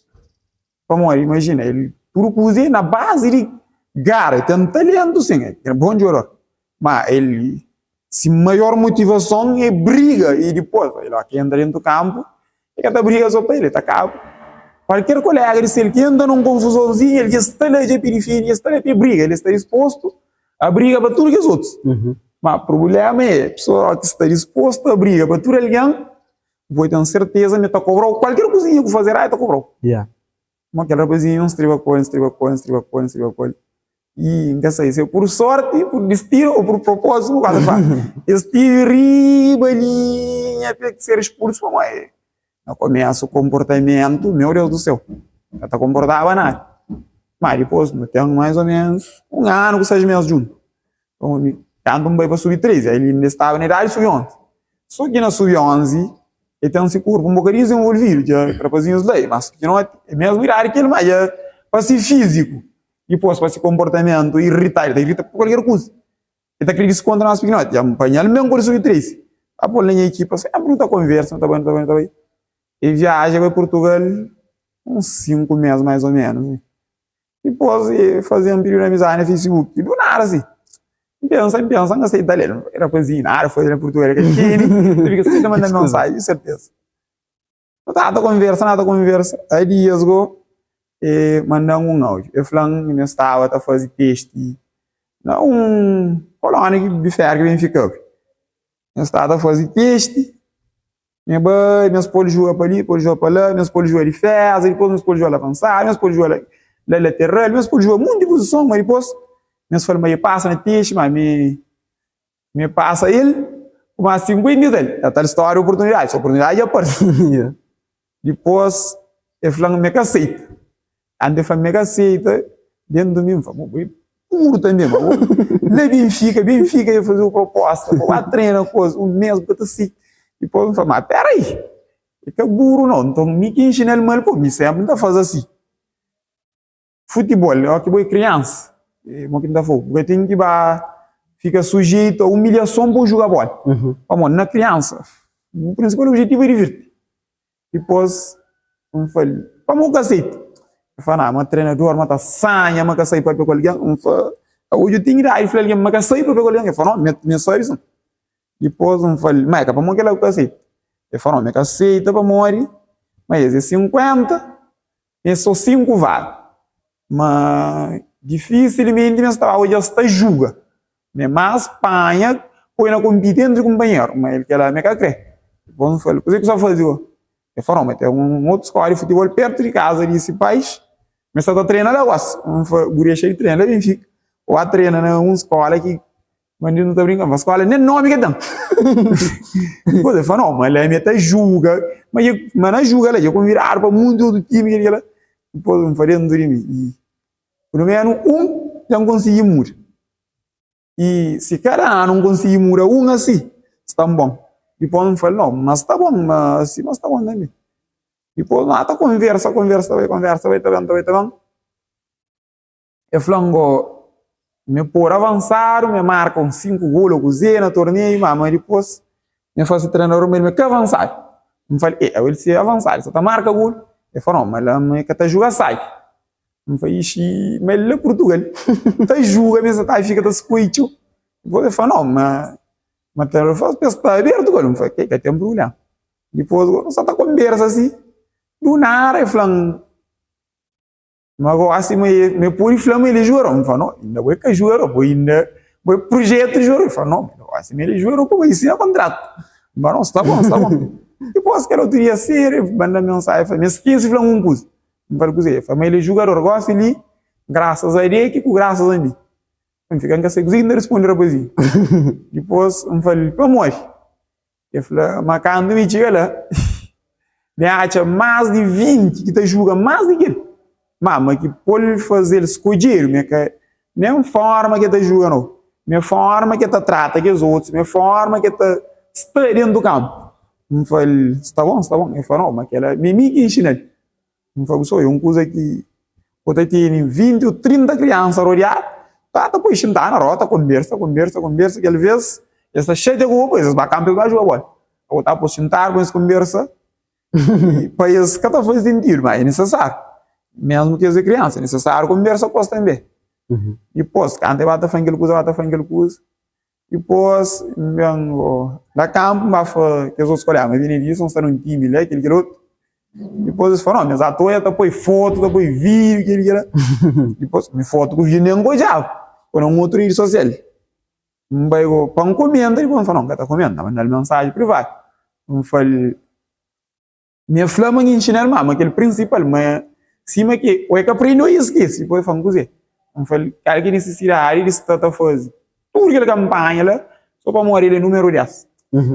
Pamodi, imajina, el tudu kuza é na bazi di gara, el ten talentu sin, el é bon jogador, ma el si maior motivason é briga i dipôs el óki entra dentu kanpu el ka ta briga so pa el, el ta kaba kualker kolega di sel ki entra nun konfuzonzinhu el dja sta la dja pidi fini, dja sta la pa briga, el sta dispostu a briga pa tudu kes otus. Ma prubléma é pesoa óki sta dispostu a briga pa tudu algen, bu pode ten serteza ma el ta kobra-u kualker kuzinha ki bu faze eradu el ta kobra-u. Má kel rapazinhu N striba ku el, N striba ku el, N striba ku el, N striba ku el I N ka sai se é pur sorti, pur distinu ô pur propózitu, ku ta fla. Es tivi riba linha pa ser expulsu pamodi na komésu konportamentu, meu Deus du séu, ka ta konportaba nada. Má dipôs nu ten más ô ménus un anu ku sais mês djuntu. Kantu N bai pa sub 13, el inda staba na idadi sub 11. Sô ki na sub 11, el ten se korpu un bokadinhu dizenvolvidu, dja rapazinhus la é más pikinoti, é mesmu idadi ki el, má dja pa se fíziku, dipôs pa se konportamentu iritadu, el ta irita ku kualker kuza, el ta krê diskontra más pikinoti. Dja N panha-l mesmu ku el sub 13, ta pô-l na nha ekipa, sénpri nu ta konversa, nu ta bai, nu ta bai, nu ta bai. El viaja bai Purtugal uns 5 mês más ô ménus. Dipôs e faze-m pididu di amizadi na Facebook i du nada si. N pensa, N pensa, N ka seita el. Rapazinhu nada faze na Purtugal, el ka tene. El fika seta manda-m mensaji, di serteza. Nu tava ta konversa, nu ta konversa, ai dias go e manda-m un audiu. E fla-m ma e staba ta faze testi na un kolónia ki di férias ki ben fika-b. E staba ta faze testi. Nha bai, nhos pode juga pa li, pode juga pa la, nhos pode juga diféza, dipôs nhos pode juga la avansadu, nhos pode juga la la lateral, nhos pode juga monti puzison, ma dipôs nhos fla ma e pasa na tixi, ma mi mi pasa el ku más 50 i tal. É tal stória oportunidadi, se oportunidadi dja parse. Dipôs e fla-m ma e ka seita. Kantu e fla-m ma e ka seita, dentu mi N fla, bo. Burru tanbe, ma bo la Benfika, Benfika dja faze-u proposta pa ba trena ku es un mes, bu ka ta sigi. Dipôs N fla, ma peraí, e ka burru nau, nton mi ki inxina-l mal, pô, mi sénpri N ta faze asi. Futibol, óki bo é kriansa, mo ki N ta fla-u, bu ka ten ki ba fika sujeitu a umilhason pa bu juga bola. Pamodi na kriansa, bu prinsipal objetivu é divirti. Dipôs N fla-l, pamodi bu ka aseita? El fla, Nah, ma trenador ma ta sanha ma ka sai papia ku algen. N fla, Aô dja ten idadi di fla algen ma ka sai papia ku algen? El fla, Nau, mi sabe sin. Dipôs N fla-l, ma é ka pamodi kel-la ku ka aseita? El fla, Nau, mi ka aseita pamodi ma es é 50, mi é sô 5 vaga. Ma difisilmenti mi sta odja es ta juga. Mi más panha poi na konpiti entri kunpanheru, ma el kel-la mi ka kre. Dipôs N fla-l, Kuzê ki bu sta faze go? El fla, Nau, ma ten un otu skóla di futibol pértu di kaza di si pais, mi sta ta trena la gósi. N fla, Bu dexa di trena la Benfika, bu ba trena na un skóla ki Bandidu nu ta brinka, ma skola nen nomi ka ten. Dipôs el fla, no, ma la mi ta juga, ma dja, ma na juga la dja konvidadu pa munti otu timi, kel kela. Dipôs N fla dentu di mi, i pelu menu un dja N konsigi muda. I si kada anu N konsigi muda un asi, sta bon. Dipôs N fla, no, ma sta bon, ma asi ma sta bon tanbe. Dipôs nu ata konversa, konversa ta bai, konversa bai ta ben, ta bai ta ben. El fla-m go, Mi pôr avansadu, mi marka un 5 gol ô kuzê na torneiu, má ma dipôs mi fla se trenador ma el ka avansadu. N fla-l, E, el si é avansadu, el sa ta marka gol. El fla, Nau, ma la mi ka ta juga sabi. N fla, Ixi, ma el la Purtugal ta juga, mi sa ta fika ta skoi txeu. Dipôs el fla, Nau, ma ma trenador fla pa es sta abertu ku el. N fla, Ke, ka ten prubléma. Dipôs nu sa ta konbersa si, du nada el fla-m. Ma gosi ma e ma e pode fla ma el é jugador. N fla, no, inda bo é ka jugador, bo inda bo é projetu di jugador. El fla, no, ma gosi ma el é jugador pa bo sina kontratu. N fla, no, sta bon, sta bon. Dipôs kel otu dia sedu, el manda-m mensajen, el fla, ma e skese fla-m un kuza. N fla-l kuzê? El fla, ma el é jugador gosi li, grasas a Deki ku grasas a mi. N fika, N ka sabe kuzê ki N ta responde rapazinhu. Dipôs N fla-l, pamodi? El fla ma kantu mi txiga la, mi atxa más di 20 ki ta juga más di ki el. Má, ma ki pô-l faze-l skodjedu, mi é ka nen fórma ki el ta juga nau, mi é fórma ki el ta trata kes otus, mi é fórma ki el ta sta déntu kanpu. N fla-l, Sta bon, sta bon. El fla, Nau, ma kel-la mi é mi ki inxina-l. N fla bu so, é un kuza ki bu ta tene 20 o 30 kriansa rodiadu, ta ta poi xinta na rota, konbersa, konbersa, konbersa, ki alvês es ta xatia ku bo, es ba kanpu es ba juga bola. Bu ta poi xintadu ku es konbersa, pa es ka ta faze sentidu, ma é nisisáriu, mesmu ki es é kriansa, é nisisáriu konbersa ku es tanbe. Dipôs, kantu e ba ta fla-m kel kuza, ba ta fla-m kel kuza, Dipôs, N ben na kanpu, N ba fla kes otus koléga, ma Benedison sta na un timi la, kel-li, kel otu. Dipôs es fla, no, mes atoa el ta poi fotu, ta poi vídiu, kel-li, kel-la. Dipôs, mi fotu ku vídiu nen N ka odjaba, poi na un otu redi sosial. N bai pa N komenta, dipôs N fla, no, N ka ta komenta, N manda-l mensaji privadu. N fla-l. Mi e fla ma N inxina-l ma, ma kel prinsipal, ma sima ki o e ka prende o e skese. Dipôs e fla-m kuzê? N fla-l, kal ki é nisisidadi di sta ta faze tudu kel kanpanha la so pamodi el é númeru 10?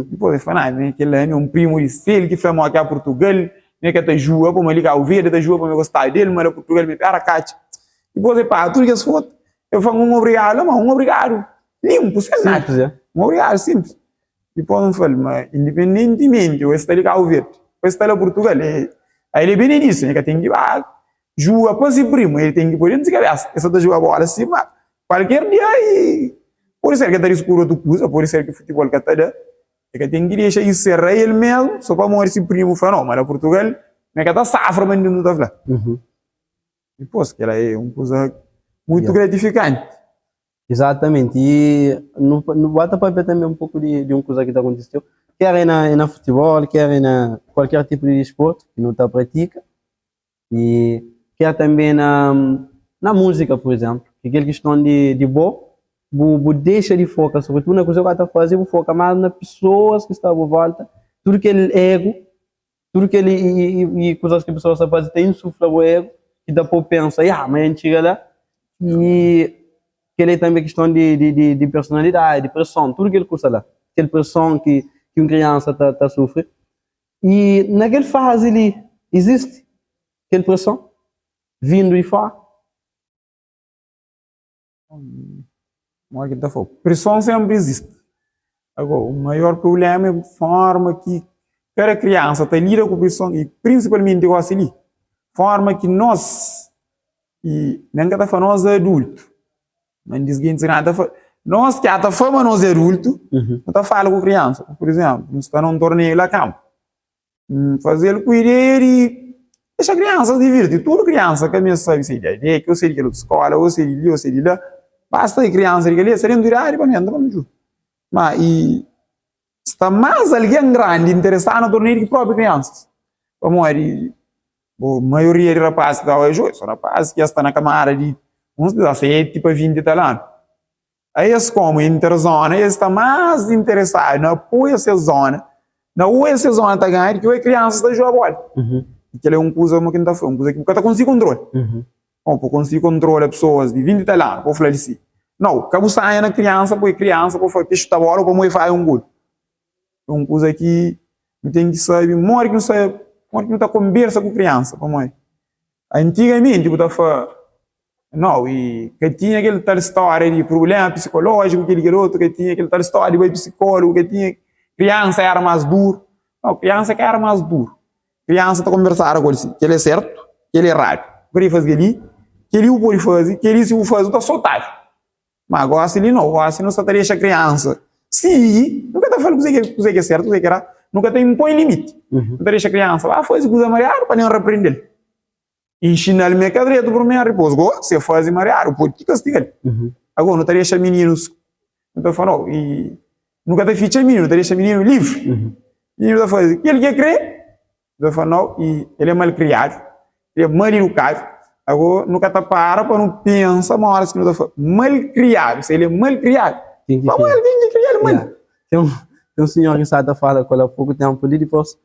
Dipôs e fla, na, mi kel-la mi é un primu di sel ki fla-m ó ki a Purtugal mi ka ta juga pamodi li Kabu Verdi ta juga pamodi mi gostaba del, ma la Purtugal mi pera katxa. Dipôs e paga tudu kes fotu, e fla-m un obrigadu la, ma un obrigadu linpu, sen nada, un obrigadu sinplis. Dipôs N fla-l ma indipendentimenti ô el sta di Kabu Verdi ô el sta la Purtugal, el é benedísu, el ka ten ki ba juga pa si primu, el ten ki poi dentu si kabésa, el sta ta juga bóla si ma kualker dia i pode ser ki el ta diskubri otu kuza, pode ser ki futibol ka ta da, el ka ten ki dexa i sera el mésmu so pamodi si primu fla no, ma la Purtugal mi ka ta safra ma nindu ta fla. Dipôs kel-la é un kuza mutu gratifikanti. Exatamente, e nu nu ba ta papia tanbe un poku di di un kuza ki ta kontise txeu, ker é na é na futibol, ker é na kualker tipu di disportu ki nu ta pratika, e ker tanbe na na múzika pur izénplu, ki kel kiston di di bo bu bu dexa di foka sobritudu na kuze ku ba ta faze, bu foka más na pesoas ki sta a bu volta, tudu kel egu Tudu kel i kuzas ki pesoas ta faze ta insufla bu ego ki ta pô-u pensa, Ya, ma N txiga la. I kel-li tanbê é kiston di personalidadi, di preson, tudu kel kusa la. Kel preson ki un kriansa ta sufri. I na kel fazi li, izisti kel preson vindu di fóra? Modi ki N ta fla-u? Prison sénpri izisti. Agora, o maior prubléma é forma ki kada kriansa ta lida ku prison i prinsipalmenti gosi li, forma ki nos, i nen ka ta fla nos adultu, ma N dis gentis grandi ta fla, nos ki ata fla ma nos é adultu, nu ta fala ku kriansa. Pur izénplu, nu sta na un torneiu la kanpu, N faze-l ku ideia di dexa kriansas divirti. Tudu kriansa ka meste sabe si é di ADEC, ô si é di kel otu skóla, ô si é di li, ô si é di la. Basta di kriansa di kel-li, es sta dentu idadi pa mi entra pa nu djuda. Ma i sta más algen grandi interesadu na torneiu di ki própi kriansas. Pamodi bo maioria di rapazis ki ta bai djuga, so rapazis ki ja sta na kamada di uns 17 pa 20 i tal anu. Es komu interzona, es sta más interesadu na apoia ses zona, na oia ses zona ta ganha di ki oia kriansas ta juga bola. I kel-la é un kuza mo ki N ta fla, un kuza ki bu ka ta konsigi kontrola. Bon, bu konsigi kontrola pesoas di 20 i tal anu, pa bu fla-l si, Nau, ka bu sanha na kriansa, poi kriansa pa bu fla pa e xuta bola o pa mo e fai un gol. É un kuza ki nu ten ki sabe modi ki nu sta, modi ki nu ta konbersa ku kriansa, pamodi antigamenti bu ta fla Nau, i ka tinha kel tal stória di prubléma psikolójiku, kel kel otu, ka tinha kel tal stória di bai psikólogu, ka tinha, kriansa éra más duru. Nau, kriansa ka éra más duru. Kriansa ta konbersaba ku el si, kel é sértu, kel é eradu. Bu ka debe faze kel-li, kel-li bu pode faze, kel-li si bu faze bu ta sotadu. Má gósi li nau, gósi nu sta ta dexa kriansa sigi, nu ka ta fla-l kuzê ki kuzê ki é sértu, kuzê ki é eradu, nu ka ta inpoi limiti. Nu ta dexa kriansa ba faze kuza mariadu pa nen raprende-l. Inxina-l ma é ka dretu primeru, dipôs go, si el faze mariadu, pode ti kastiga-l. Agora, nu ta dexa mininus, nu ta fla, no, i nu ka ta fitxa mininu, nu ta dexa mininu livri. Mininu ta faze kel ki el kre, nu ta fla, no, i el é malkriadu, el é mal idukadu. Agora, nu ka ta para pa nu pensa ma óras ki nu ta fla malkriadu, si el é malkriadu, pamodi algen ki kria-l mal. Ten un sinhor ki staba ta fala ku el a poku ténpu li, dipôs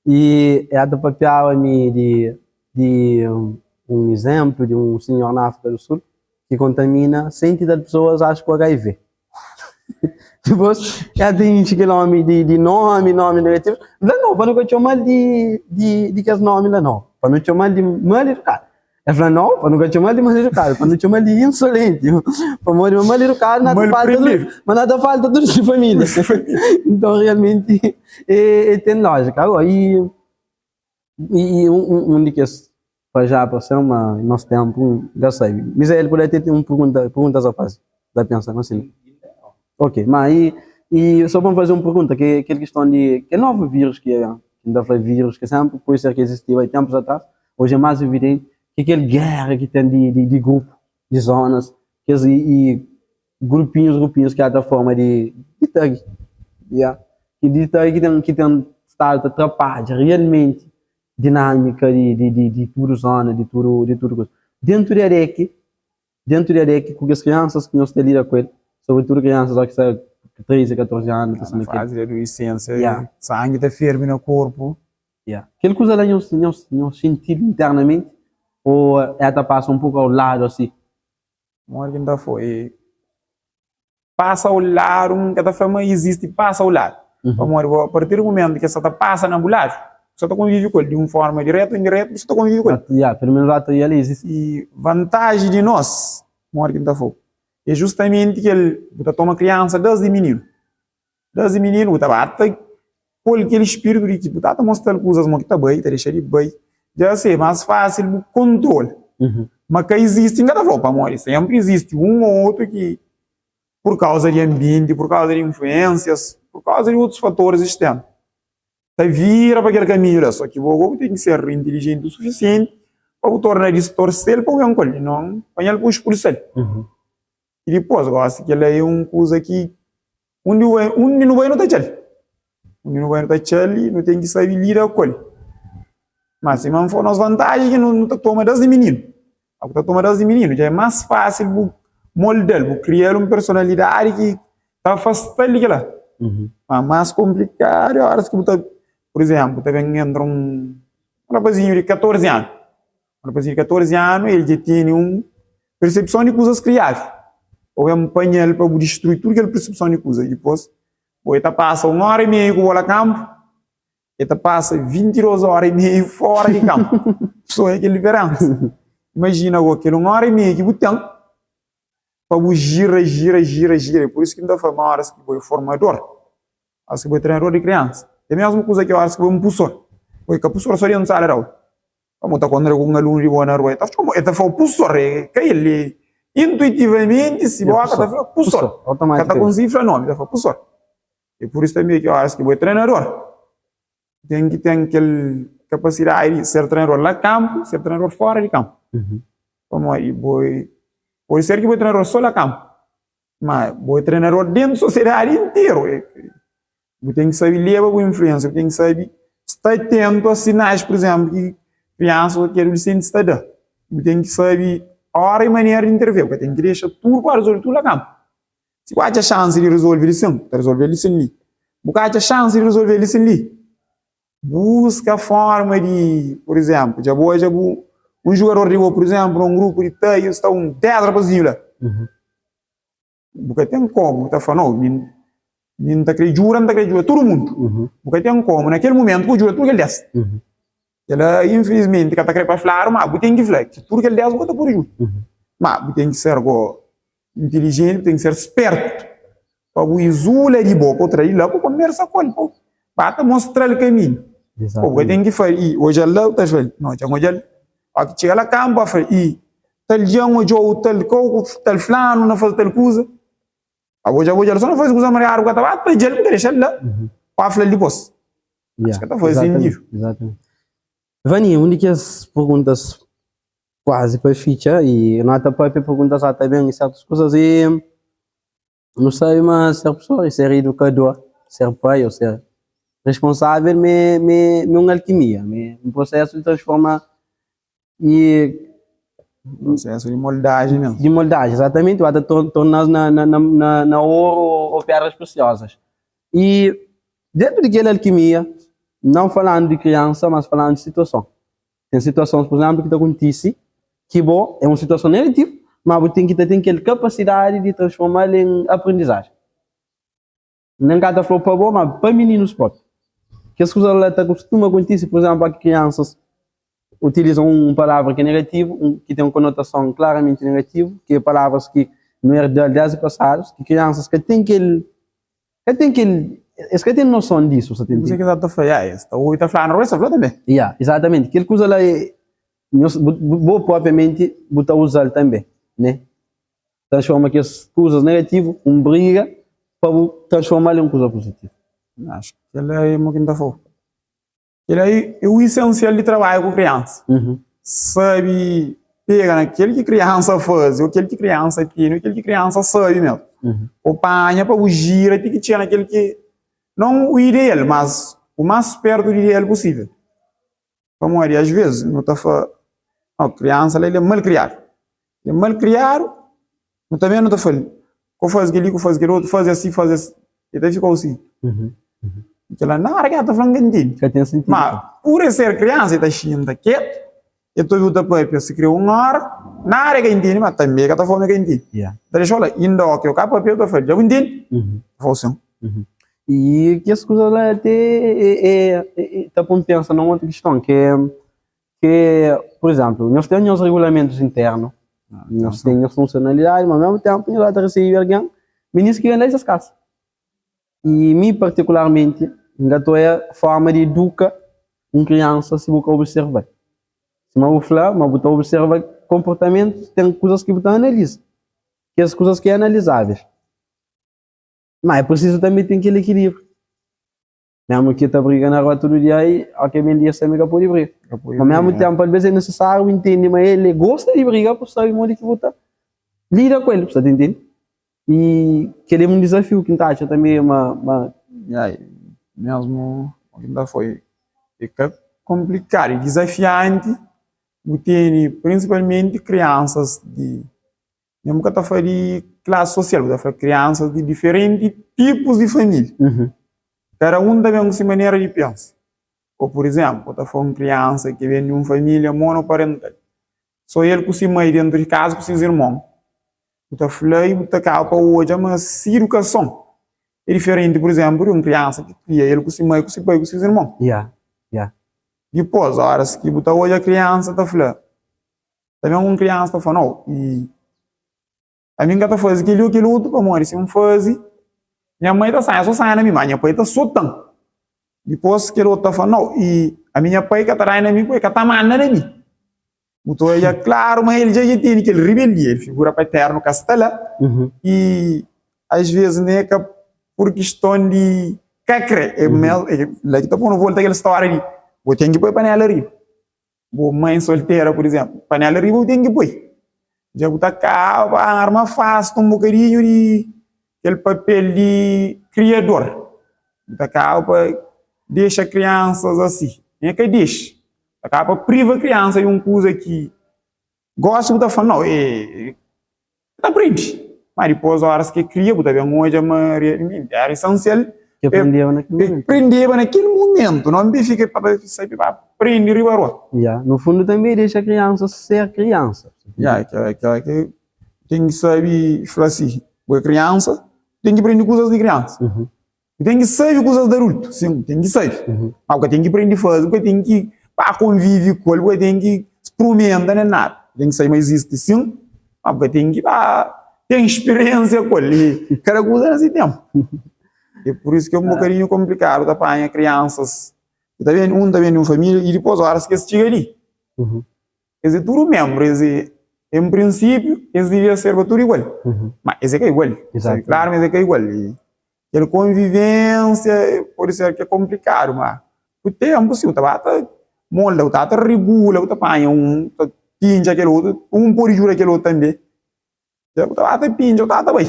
I el ta papiaba mi di di un izénplu di un sinhor na Áfrika du Sul ki kontamina senti tal pesoas axu ku HIV. Dipôs el ta intxi kel ómi di di nómi, nómi negativu. N fla, Nau, pa nu ka txoma-l di di di kes nómi la nau, pa nu txoma-l di mal idukadu. El fla, Nau, pa nu ka txoma-l di mal idukadu, pa nu txoma-l di insolenti, pamodi ma mal idukadu na ta falta tudu, ma na ta falta tudu si família. Nton, realmenti, e ten lójika. Agora, i i un di kes pa já pa sen, ma nos ténpu, ka sabe. Misael pode até ten un pergunta, perguntas a faze, ta pensa ma sin. Ok, ma i i só pa N faze un pergunta, ke kel kiston di kel novu vírus ki N ta fla vírus, ki sénpri pode ser ki ezistiba ténpus atrás, Oji é más evidenti ki kel géra ki ten di grupu, di zonas, kes i grupinhus, grupinhus ki ata forma di tagi, ya, ki di tagi ki ten ki ten stadu ta trapadja realmenti dinâmika di tudu zona, di tudu di tudu kuza. Dentu di ADEC, dentu di ADEC ku kes kriansas ki nhos ta lida ku el, sobritudu kriansas ki sta 13, 14 anu ta sta na kel fazi di adulesensia, sangi ta ferbi na korpu. Ya. Kel kuza la nhos nhos nhos xinti-l internamenti ô el ta pasa un poku au ladu asi? Modi ki N ta fla? E pasa au ladu, N ka ta fla ma izisti pasa au ladu. Pamodi bo apartir di mumentu ki el sta ta pasa na bu ladu, bu sta ta konvivi ku el di un forma diretu ô indiretu, bu sta ta konvivi ku el. Ya, pelu menus atu el izisti. I vantaji di nos, modi ki N ta fla-u, é justamenti kel bu ta toma kriansa desdi mininu. Desdi mininu bu ta ba ta pô-l kel spiritu di ki bu ta ta mostra-l kuzas mo ki ta bai, ta dexa di bai. Dja se, más fásil bu kontrola. Ma ka izisti, N ka ta fla-u pamodi sénpri izisti un ô otu ki pur kauza di anbienti, pur kauza di influénsias, pur kauza di otus fatoris externu, ta vira pa kel kaminhu la. Sô ki bo bu ten ki ser intilijenti o sufisienti pa bu torna distorse-l pa bu ben ku el, i non panha-l pa bu spulsa-l. I dipôs, gósi, kel-la é un kuza ki undi nu bai, undi nu bai nu ta atxa-l. Undi nu bai nu ta atxa-l i nu ten ki sabe lida ku el. Má sima N fla, nos vantaji ki nu ta toma désdi mininu. Bu ta toma désdi mininu, dja é más fásil bu molda-l, bu kria-l un personalidadi ki ta afasta-l di kel-la. Má más konplikadu é óras ki bu ta, pur izénplu, ta ben entra un rapazinhu di 14 anu. Un rapazinhu di 14 anu, el dja tene un persepson di kuzas kriadu. Bo ben panha-l pa bu distrui tudu kel persepson di kuza. Dipôs, bo e ta pasa un óra i meiu ku bo la kanpu, e ta pasa 22 óra i meiu fóra di kanpu. So é kel diferénsa. Imajina bo, kel un óra i meiu ki bu ten. Pa bu jira, jira, jira, jira. É pur isu ki N ta fla ma óras ki bo é formador, óras ki bo é trenador di kriansa, é mésmu kuza ki óras ki bo é un pusor. Bo é ka pusor sô déntu sala di aula. Pamodi bu ta kontra ku un alunu di bo na rua, el ta fla, el ta fla-u pusor, é ka el. É intuitivamenti si boka ta fla pusor. Ka ta konsigi fla nómi, ta fla pusor. É pur isu tanbê ki óras ki bo é trenador, ten ki ten kel kapasidadi di ser trenador la kanpu, ser trenador fora di kanpu. Pamodi bo é, pode ser ki bo é trenador so la kanpu, ma bo é trenador dentu sosiedadi interu. Bu ten ki sabe leba bu influensia, bu ten ki sabe sta atentu a sinais, pur izenplu, ki kriansa o ki adolesenti sta da. Bu ten ki sabe ora i manera di interve, bu ka ten ki dexa tudu pa rezolve tudu la kanpu. Si bu atxa xansi di rezolve li sin, bu ta rezolve li sin li. Bu ka atxa xansi di rezolve li sin li, buska forma di, pur izenplu, dja bu odja bu un jugador di bo, pur izenplu, na un grupu di taiu sta un 10 rapazinhu la. Bu ka ten komu, bu ta fla, no, mi mi N ta kre djuda, N ta kre djuda tudu mundu. Bu ka ten komu, na kel mumentu bu djuda tudu kel 10. Kela infilismenti ka ta kre pa fladu, ma bu ten ki fla ki tudu kel 10 bu ka ta pudi djuda. Ma bu ten ki ser go intilijenti, bu ten ki ser spertu pa bu izula di bo, pa bu tra di la, pa bu konbersa ku el, pa bu ba ta mostral kaminhu. Bu ka ten ki fla, i odja-l la, bu ta fla-l, no, dja N odja-l. Óki txiga la kanpu, el fla, i tal dia N odja-u tal kau ku tal flanu na faze tal kuza. Abo dja bu odja-l so na faze kuza mariadu, bu ka ta ba ta odja-l, bu ta dexa-l la, pa fla-l dipôs. Acho ka ta faze sentidu. Exatamente. Vani, un di kes perguntas kuazi pa fitxa, i no ta papia perguntas ata ben i sertus kuzas, i nu sabe ma ser profesor i ser idukador, ser pai ou ser responsável me me me un alkimia, me un prosesu di transforma i Prosesu di moldajen mesmu. Di moldajen, exatamente, ba ta torna-s na na na na oru ou pedras presiosas. I dentu di kel alkimia, não falandu di kriansa, mas falandu di situason. Ten situasons, pur izénplu, ki ta kontise ki bo é un situason negativu, má bu ten ki ta ten kel kapasidadi di transforma-l en aprendizajen. Nen ka ta fla-u pa bo, má pa mininus própi. Kes kuza la ta kustuma kontise, pur izénplu, óki kriansas utiliza un palavra ki é negativu, un ki ten un konotason klaramenti negativu, ki é palavras ki nu erda-l desdi pasadus, ki kriansas ka ten kel Ka ten kel, es ka ten noson disu, sa ten Kuzê ki es ta fla? Ya, es ta obi ta fla na rua, es ta fla tanbê. Ya, izatamenti. Kel kuza la é, nhos, bu, bo propriamenti bu ta uza-l tanbê, ne? Transforma kes kuzas negativu, un briga, pa bu transforma-l en un kuza puzitivu. Acho ki kel-la é mo ki N ta fla-u. Kel-la é o isensial di trabadju ku kriansa. Sabe pega na kel ki kriansa faze, ô kel ki kriansa tene, ô kel ki kriansa sabe mesmu. Ô panha pa bu jira ti ki txiga na kel ki, non o ideal, mas o más pertu di ideal pusível. Pamodi as vezes nu ta fla, no, kriansa la el é malkriadu. El é malkriadu, nu tanbe nu ta fla-l, Ku faze kel-li, ku faze kel otu, faze asi, faze asi. E ta fika si. Kel-la nada ki el ta fla, N ka ntende. Ka ten sentidu. Ma, pur el ser kriansa, el ta xinta ketu, el ta obi-u ta papia, si kre un óra, nada el ka ntende, ma tanbe el ka ta fla ma el ka ntende. El ta dexa-u la. Inda óki el ka papia, el ta fla, Dja bu ntende? El ta fla-u sin. I kes kuza la te ta pô-m pensa na un otu kiston, ki é Ke, pur izénplu, nhos ten nhos regulamentus internu, nhos ten nhos funsionalidadi, ma mésmu ténpu nhos ba ta resebe algen, minis ki ben la di ses kasa. I mi partikularmenti, N ka ta oia forma di eduka un kriansa si bu ka observa-l. Sima bu fla ma bu ta observa konportamentus, ten kuzas ki bu ta analiza, kes kuzas ki é analizáveis. Ma é prisizu tanbe ten kel ekilíbriu. Mesmu ki ta briga na rua tudu dia i oke ben dia semi ka pode briga. Ma mesmu tempu alvez é nesesáriu intende ma el gosta di briga pa sabe modi ki bu ta lida ku el, bu sta ta intende? I kel é un dizafiu ki N ta atxa tanbe ma ma Ya, mesmu o ki N ta fla é ka konplikadu, é dizafianti bu tene prinsipalmenti kriansas di Nha bu ka ta fla di klasi sosial, bu ta fla kriansas di diferenti tipus di família. Kada un ta ben ku si manera di pensa. Ô pur izénplu, bu ta fla un kriansa ki ben di un família monoparental, sô el ku si mai déntu di kaza ku si irmon, bu ta fla i bu ta kaba pa odja ma si idukason é diferenti, pur izénplu, di un kriansa ki kria el ku si mai, ku si pai, ku si irmon. Dipôs, óras ki bu ta odja kriansa ta fla, Ta ben un kriansa ta fla, nau, i. Ami N ka ta faze kel-li ô kel otu pamodi si N faze, nha mai ta sanha, so sanha na mi, má nha pai ta sota-m. Dipôs kel otu ta fla, Nau, i ami nha pai ka ta da na mi, el ka ta manda na mi. Bu ta odja klaru ma el dja dja tene kel ribelia, el figura paternu ka sta la, i asves ne ka pur kiston di ka kre, é la ki ta ponu volta kel stória di bu ten ki poi panela riba. Bu mãe soltera, pur izénplu, panela riba bu ten ki poi. Dja bu ta kaba arma afasta un bokadinhu di kel papel di kriador. Bu ta kaba pa dexa kriansas asi. Nha ka dexa. Ta kaba pa priva kriansa di un kuza ki gosi bu ta fla, nau, e ta prende. Ma dipôs óras ki e kria, bu ta ben odja ma realmenti éra esensial Ke prendeba na kel momentu. Prendeba na kel momentu, não bi fika pa sai pa prende riba rua. Ya, no fundu tanbe dexa kriansa ser kriansa. Ya, kela kela ke ten ki sabi fla si, bu é kriansa, ten ki prende kuzas di kriansa. Bu ten ki sabi kuzas di adultu, sin, bu ten ki sabi. Ma bu ka ten ki prende faze, bu ka ten ki ba konvivi ku el, bu ka ten ki sprumenta nen nada. Bu ten ki sabi ma izisti sin, ma bu ka ten ki ba ten spiriensia ku el. I kada kuza na si tenpu. É pur isu ki é un bokadinhu konplikadu ta panha kriansas ki ta ben, un ta ben di un família i dipôs óras ki es txiga li, es é tudu ménbru, es é, en prinsípiu, es devia serba tudu igual, má es é ka igual, klaru ma es é ka igual. I kel konvivénsia pode ser ki é konplikadu, má ku ténpu si bu ta ba ta molda, bu ta ba ta regula, bu ta panha un, ta pintxa kel otu, un pode djuda kel otu tanbê. Dja bu ta ba ta pintxa, bu ta ba ta bai.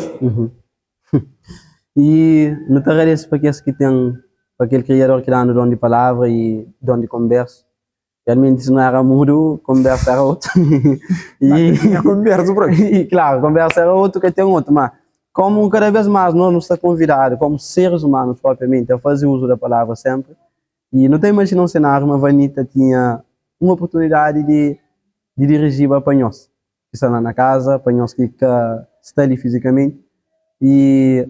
I nu ta agradese pa kes ki ten, pa kel Kriador ki da-nu don di palavra i don di konbersu. Realmenti si nu éra mudu, konbersu éra otu. I tinha konbersu propi. I klaru, konbersu éra otu, ka ten otu. Ma komu kada bes más nos nu sta konvidadu komu seris umanus propriamenti a faze uzu da palavra senpri, i nu ta imajina un senáriu ma Vanita tinha un oportunidadi di di dirijiba pa nhos. ki sta la na kaza, pa nhos ki ka sta li fizikamenti, i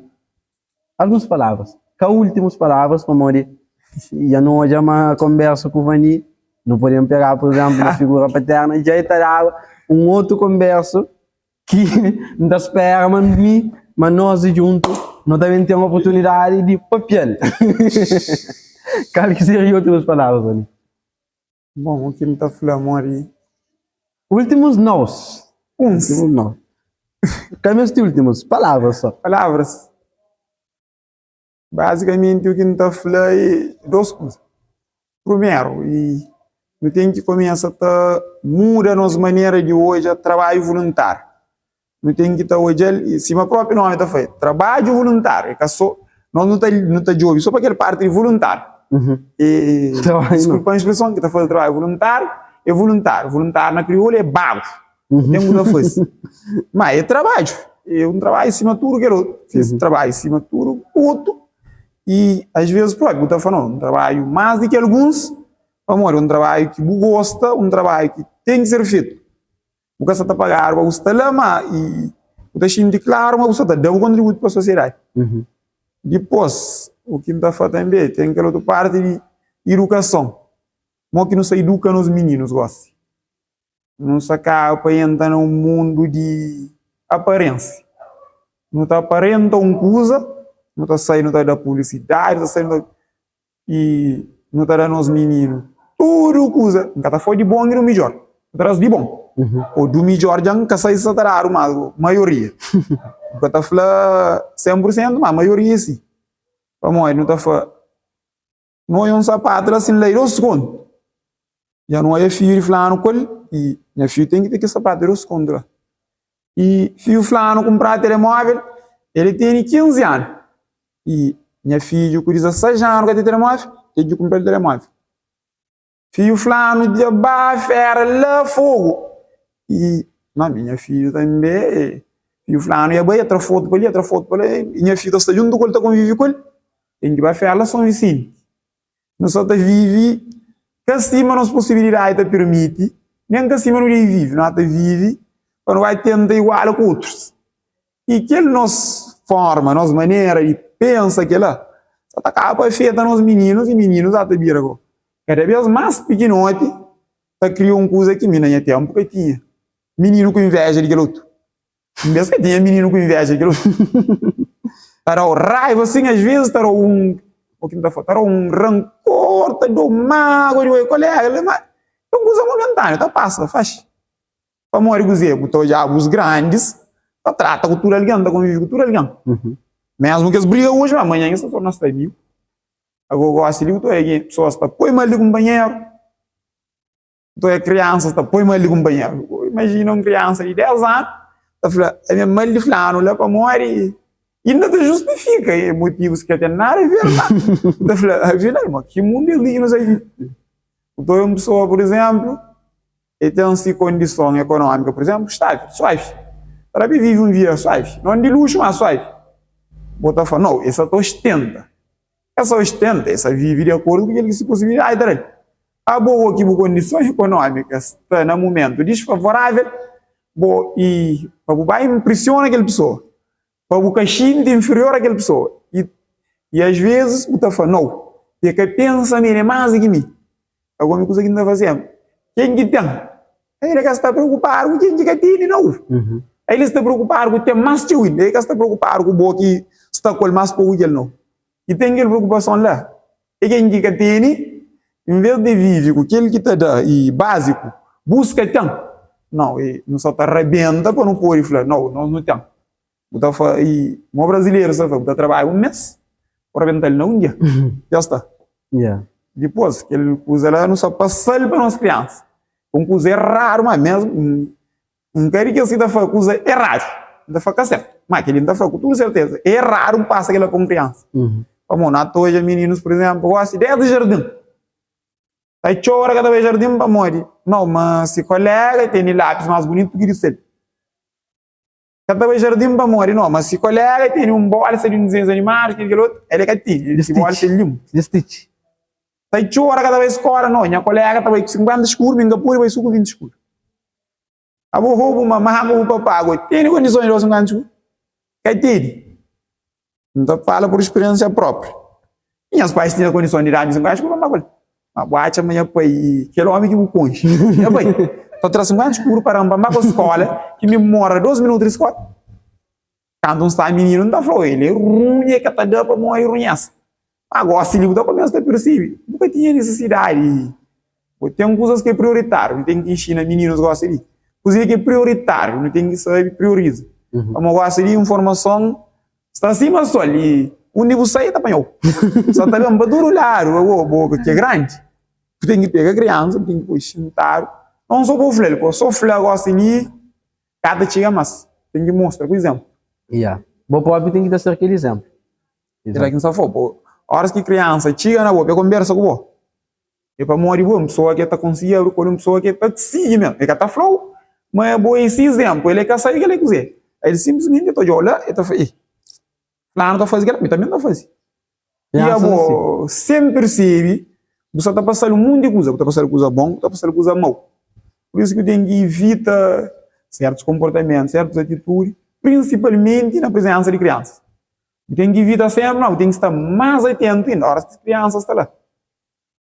alguns palavras, ka últimus palavras, pamodi dja nu odja ma konbersa ku Vani, nu podem pega pur izénplu na figura paterna, dja e ta daba un otu konbersu ki N ta spera ma mi, ma nos di djuntu, nu ta ben ten oportunidadi di papia-l. Kal ki seria últimus palavras, Vani? Bon, o ki N ta fla modi. Últimus nos. Uns. Últimus nos. Ka meste últimus, palavras só. Palavras. Bazikamenti o ki N ta fla é dos kuza. Primeru, i nu ten ki kumesa ta muda nos manera di odja trabadju voluntáriu. Nu ten ki ta odja-l, i sima própi nómi ta fla, trabadju voluntáriu. É ka sô, nos nu ta nu ta djobe sô pa kel párti di voluntáriu. E, diskulpa-m spreson, ki ta faze trabadju voluntáriu é voluntáriu. Voluntáriu na kriolu é bagu, ten ku ta faze. Má é trabadju, é un trabadju sima tudu kel otu. Es trabadju sima tudu otu i asves própi bu ta fla, nau, un trabadju más di ki alguns, pamodi é un trabadju ki bu gosta, un trabadju ki ten ki ser fetu. Bu ka sta ta pagadu pa bu sta la, ma i bu ta xinti klaru ma bu sta ta da bu kontributu pa sosiedadi. Dipôs, u ki N ta fla tanbe, ten kel otu parti di idukason. Mo ki nu sta iduka nos mininus gosi? Nu sta kaba pa entra na un mundu di aparensia. Nu ta aparenta un kuza, nu ta sai nu ta da publisidadi, nu ta sai nu ta I nu ta da nos mininu tudu kuza. N ka ta fla di bon i di midjór. N ta da-s di bon. Ô du midjór dja N ka sai si sa ta dadu, mas maioria. N ka ta fla 100%, mas maioria si. Pamodi nu ta fla, nu odja un sapatu la sin la i dos kontu. Dja nu odja fiju di fulanu ku el i nha fiju ten ki ten kel sapatu di dos kontu la. I fiju fulanu kunpra telemóvel, el tene 15 anu. I nha fidju ku 16 anu ka ten telemóvel, ten ki kunpra-l telemóvel. Fidju fulanu dja ba fera la Fogu. I ma mi nha fidju tanbe, fidju fulanu dja bai, dja tra fotu pa li, dja tra fotu pa la, i nha fidju ta sta djuntu ku el, ta konvivi ku el, ten ki ba fera la Son Visenti. Nu sa ta vive ka sima nos posibilidadi ta pirmiti, nen ka sima nu debe vive. Nu ta vive pa nu bai tenta iguala ku utrus. I kel nos forma, nos manera di pensa kela, sa ta kaba pa afeta nos mininus i mininus ata bira go kada bes mas pikinoti ta kria un kuza ki mi na nha tenpu ka tinha. Mininu ku inveja di kel otu. Un bes ka tinha mininu ku inveja di kel otu. Ta da-u raiva sin, as vezis ta da-u un, o ki N ta fla, ta da-u un rankor, ta da-u mágua di oja kolega li, ma é un kuza momentaniu, ta pasa faxi. Pamodi kuzê? Bu ta odja bus grandis ta trata ku tudu algen, ta konvive ku tudu algen. Mesmu ki es briga oji, ma amanhan es ta torna sta amigu. Ago gosi li bu ta odja ki pesoas ta poi mal di kunpanheru. Nton é kriansas ta poi mal di kunpanheru. Imajina un kriansa di 10 anu ta fla, ami é mal di flanu la pamodi inda ta justifika e motivus ki ka ten nada a ver ma ta fla, afinal, ma ki mundu é li ki nu sta vive? Nton un pesoa, pur izénplu, el ten si kondison ekonómika, pur izénplu, stável, suavi, ta da pa el vive un vida suavi, non di luxu, ma suavi. Bo ta fla, nau, el sa ta ostenta. El sa ostenta, el sa vive di akordu ku kel ki si posibilidadi ta da-l. Abo ô ki bu kondison ekonómika sta na mumentu disfavorável, bo i pa bu ba inpresiona kel pesoa, pa bu ka xinti inferior a kel pesoa. I, i as vezis bu ta fla, Nau, e ka pensa ma el é más di ki mi. Agora mi kuza ki N ta faze, ken ki ten, el ka sta preokupadu ku ken ki ka tene, nau. El sta preokupadu ku ten más txeu inda, el ka sta preokupadu ku bo ki sta ku el más poku ki el, nau. I ten kel preokupason la. E ken ki ka tene, en ves di vive ku kel ki ta da i básiku, buska ten. Nau, e nu sa ta rabenta pa nu pode fla, nau, nos nu ten. Bu ta fla, i mo brazileru sa fla, bu ta trabadja un mes, bu rabenta-l na un dia. Ja sta. Yeah. Dipôs, kel kuza la nu sa pasa-l pa nos kriansa. Un kuza eradu, ma mesmu, N ka di kes ki ta fla kuza eradu, N ta fla ka sertu. Má kel-li N ta fla ku tudu serteza, é eradu N pasa kel-la pa un kriansa. Pamodi nu ta odja mininus, pur izénplu, gosi désdi jardin, ta txora ka ta bai jardin pamodi nau, ma se koléga tene lápis más bunitu ki di sel. Ka ta bai jardin pamodi nau, ma se koléga tene un bólsa di un dizenhus animadu, kel kel otu, el é ka tene, se bólsa é linpu. Di stitch. Ta txora ka ta bai skola no, nha kolega ta bai ku 50 skudu, mi nka pudi bai so ku 20 skudu. Abo ho bu mamá ku bu papá go tene kondisons di bai 50 skudu? Ka tene. N ta fala por spiriensia propriu. Nhas pais tinha kondison di dami 50 skudu pa N ba ku el. Ma bu atxa ma nha pai, kel omi ki bu konxe, nha pai ta tra 50 skudu pa dam pa N ba ku skola, ki mi mora 2 minutu di skola. Kantu N sta mininu N ta fla, el é runha, el ka ta da pamodi runhesa. Ma gosi li bu ta kumesa ta pirsibi, bu ka tinha nisisidadi. Bu ten kuzas ki é prioritáriu, nu ten ki inxina mininus gosi li kuzê ki é prioritáriu, nu ten ki sabe prioriza. Pamodi gosi li informason sta sima sol i undi bu sai ta panha-u, sa ta ben pa tudu ladu, abo bo ki é grandi, bu ten ki pega kriansa, bu ten ki poi xintadu, non so pa bu fla-l, pa so fla gosi li ka ta txiga mas, ten ki mostra ku izénplu. Ya, bo propi ten ki ta ser kel izénplu. Kila ki N sta fla bo, óras ki kriansa txiga na bo pa e konbersa ku bo, é pamodi bo é un pesoa ki ta konsigi abri ku el, un pesoa ki ta sigi mesmu. E ka ta fla-u ma bo é si izénplu, el ka sabe kila é kuzê. El sinplismenti el ta odja-u la, el ta fla, ih, fulanu ta faze kila, mi tanbe N ta faze. I abo, sen persebe, bu sta ta pasa-l un monti kuza, bu ta pasa-l kuza bon, bu ta pasa-l kuza mau. Pur isu ki bu ten ki ivita sértus konportamentu, sértus atitudi, prinsipalmenti na prizensa di kriansas. Bu ten ki ivita sénpri, má bu ten ki sta más atentu inda óras ki kriansa sta la.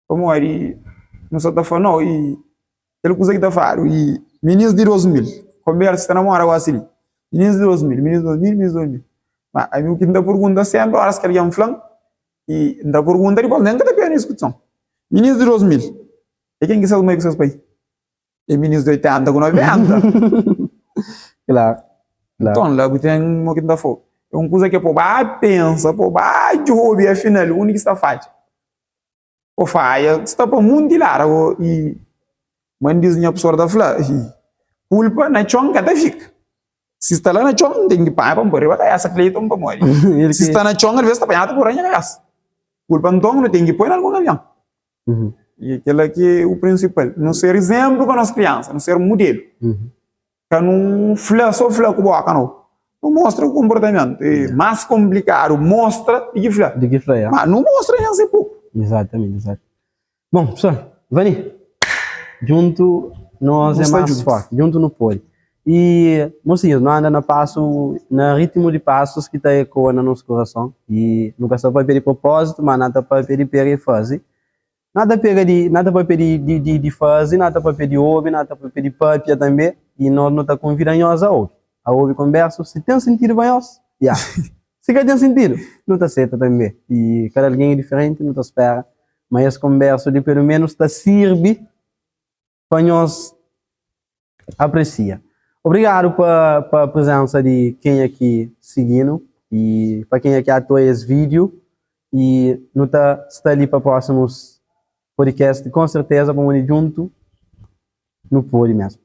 Pamodi nu sta ta fla, nau, i kel kuza ki ta fladu, i minis di 2000, konbérsu sta na móda gósi li, minis di 2000, minis di 2000, minis di 2000. Má ami u ki N ta pergunta sénpri óras ki algen fla-m, i N ta pergunta dipôs, nen N ka ta perde diskuson, minis di 2000, é ken ki ses mai ku ses pai? É minis di 80 ku 90. Klaru, klaru. Nton, la bu ten mo ki N ta fla-u. É un kuza ki é pa bu ba pensa, pa bu ba djobe, afinal, undi ki sta fadja. Ô fadja sta pa munti ladu ago i mandis nha profesor ta fla, kulpa na txon ka ta fika. Si sta la na txon, N ten ki panha pa N poi riba kabesa Cleiton pamodi si sta na txon, alvês ta panhadu ta poi riba nha kabesa. Kulpa nton nu ten ki poi na algun algen. I kila ki é u prinsipal, nu ser izénplu pa nos kriansa, nu ser mudelu. Ka nu fla so fla ku boka no, nu mostra ku konportamentu. É más konplikadu mostra di ki fla. Di ki fla, ya. Ma nu mostra nen se poku. Izatamenti, izatu. Bon, pessoal, Vani, djuntu nos é más forti, djuntu nu pode. I, mosinhus, nu anda na pasu, na ritmu di pasus ki ta ekoa na nos kurason. I nu ka sta papia di propózitu, má na ta papia di pega i faze. Na ta pega di, na ta papia di, di, di, di faze, na ta papia di obi, na ta papia di papia tanbê. I nos nu ta konvida nhos a obi. A obi konbersu, si ten sintidu pa nhos, ya. Si ka ten sintidu, nu ta seta tanbe. I kada algen é diferenti, nu ta spera ma es konbersu li pelu menus ta sirbi pa nhos apresia. Obrigadu pa pa prizensa di kenha ki sigi-nu i pa kenha ki atoia es vídiu. I nu ta sta li pa prósimus podcast, kon serteza, pamodi djuntu nu pode mesmu.